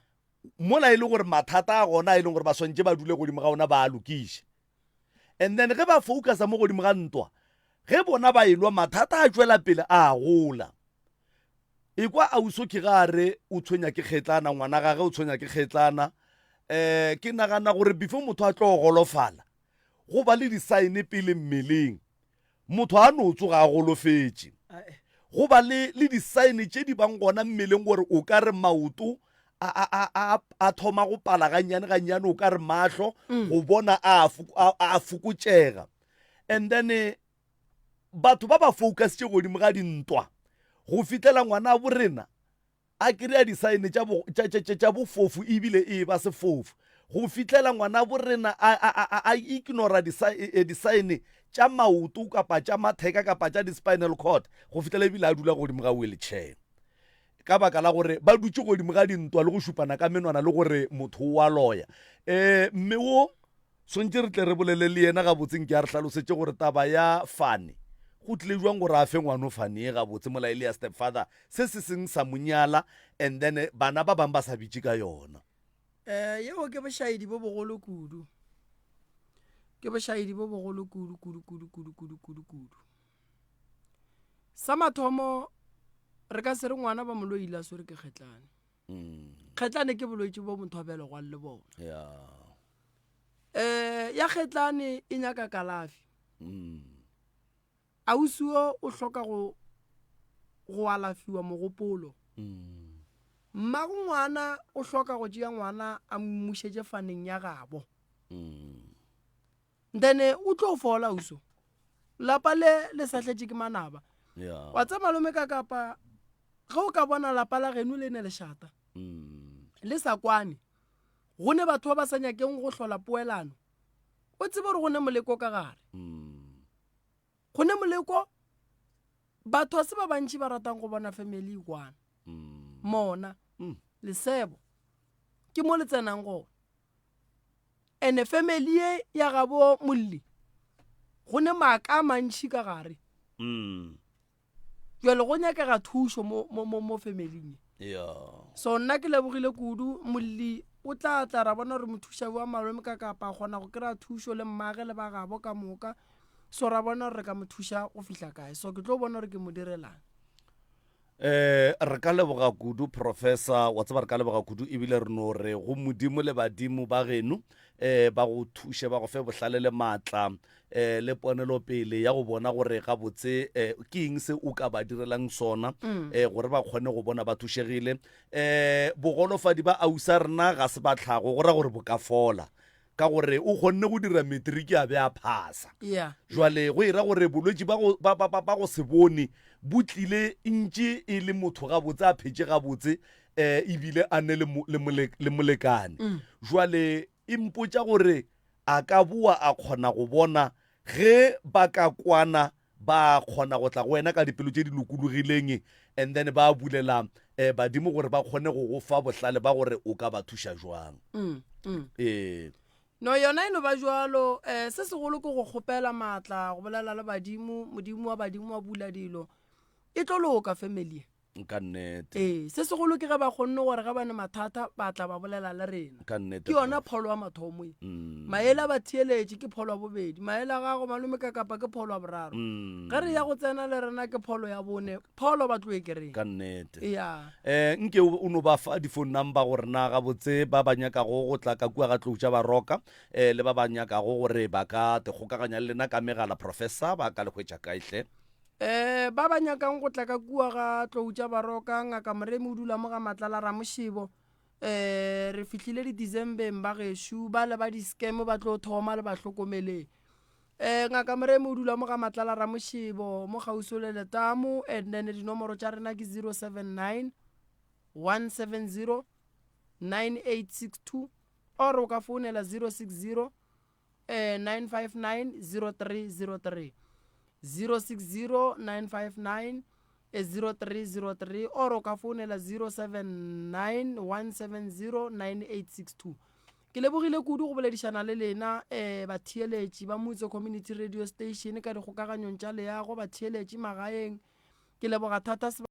Mola e le gore mathata a gona a e leng gore ba swantše ba dule godimo ga ona ba a lokiše. And then ge ba focusa mo godimo ga ntwa, ge bona ba elwa mathata a tšwela pele a gola. Ekwa Ausi ke ga a re o tshwenya ke kgetlana, ngwana gage o tshwenya ke kgetlana. Um ke nagana gore before motho a tlo golofala, Go ba le disaene pele mmeleng. Motho a no tsoga a golofetše. Go ba le, le disaene tše di bang gona mmeleng gore o ka re maoto a, a, a, a, a thoma go pala gannyane gannyane, o ka re mahlo go bona a, a, a fokotšega. And then eh, batho ba ba focusitše godimo ga dintwa go fihlela ngwana bo rena a kry-a disaene tša bo, tša, tša, tša, tša bofofu ebile e ba sefofu go fihlela ngwana bo rena a, a, a, a, a ignora disa, e, e, disaene tša maoto kapa tša matheka kapa tša di-spinal cord go fihlela ebile a dula godimo ga wheelchair ka baka la gore ba dutše godimo ga dintwa le go šupana ka menwana le gore motho o a loya. Um mme wo Swantše re tle re bolele le yena gabotse nke a re hlalosetše gore taba ya Fane go tlile jwang gore a fe ngwano Fane ye gabotse mola e le ya stepfather se se seng sa mo nyala and then bana ba bang ba sa bitše ka yona. Eh, yeo ke bošaedi bo bogolo kudu. Ke bošaedi bo bogolo kudu kudu kudu kudu kudu kudu kudu. Sa mathomo re ka se re ngwana ba mo loile a swere ke kgetlane. Kgetlane ke bolwetši bo motho a belegwang le bona. Yeah. Eh, ya kgetlane e nyaka kalafi. Mm. Ausi o o hloka go go alafiwa mogopolo. Mm. Mmago ngwana o hloka go tšea ngwana a mmušetše faneng ya gabo. Mm. Then o tlo fola auso. Lapa le le sahletše ke manaba. Yeah. Wa tseba malome ka kapa ge o ka bona lapa la geno le ne lešata. Mm. Le sa kwane. Go ne batho ba ba sa nyakeng go hlola poelano, o tsebe gore go ne moleko ka gare. Go ne moleko, batho a se ba bantši ba ratang go bona family e kwana. Mona, lesebo, ke mo le tsenang gona. Ene family ye ya gabo molli, go ne maaka a mantši ka gare. Jwale go nyakega thušo mo, mo, mo, mo familing ye. Yeah. So nna ke lebogile kudu, molli o tla tla ra bona gore mo thuša bjang malome ka kapa a kgona go kry-a thušo le mmage le ba gabo ka moka. So ra bona gore re ka mo thuša go fihla kae. So ke tlo bona gore ke mo direlang. Eh, re ka leboga kudu professor, wa tseba re ka leboga kudu ebile re no re go Modimo le badimo ba geno eh ba go thuše ba go fe bohlale le maatla eh le ponelopele ya go bona gore gabotse eh ke eng se o ka ba direlang sona mm. eh gore ba kgone go bona ba thušegile eh bogolofadi ba ausa rena ga se ba tlhago go ra gore bo ka fola ka gore o kgonne go dira matric a be a phasa yeah. jwale go era gore bolwetši ba go, ba, ba, ba, ba go se bone bo tlile ntše e le motho gabotse a phetše gabotse eh ebile a ne le molekane mm. jwale e mpotša gore a ka boa a kgona go bona ge ba ka kwana ba kgona go tla go wena ka dipelo tše di lokologileng and then ba bulela eh, badimo gore ba kgone go go fa bohlale ba gore o ka ba thuša jwang mm, mm. ee no yona e no ba jwalo um se segolo ke go kgopela maatla go bolela le badimo modimo wa badimo wa bula dilo e tlo loka family Ka nnete. Ee, se segolo ke ge ba kgonne gore ge ba ne mathata ba tla ba bolela le rena. Ka nnete. Ke yona pholo ya mathomo e. Mm. Maele a batheeletši ke pholo ya bobedi, maele a gago malome ka kapa ke pholo ya boraro. Mm. Ge re ya go tsena le rena ke pholo ya bone, pholo ba tlo e kry. Ka nnete. Ea. Eh, nke o no ba fa di-phone number gore na gabotse ba ba nyakago go tla ka kua ga Tlou tša Baroka eh, le ba ba nyakago gore ba ka te kgokaganya le lena ka megala Professor ba ka le hwetša kae hle? Um ba ba nyakang go tla ka kua ga Tlou tša Baroka, Ngaka Moremi o dula mo ga Matlala Ramošebo. Um re fihlile di-Decembeng ba gešo, bale ba di-scam ba tlo thoma le ba hlokomeleng. Um Ngaka Moremi o dula mo ga Matlala Ramošebo mo kgauswi le letamo and then dinomoro tša rena ke 079 170 9862 or o ka founela 060 eh, 959 0303 060 959 0303 or o ka founela 079 170 9862 ke lebogile kudu go boledišana le lena um batheeletši ba motse community radio station ka dikgokaganyong tša leago batheeletši magaeng ke leboga thata.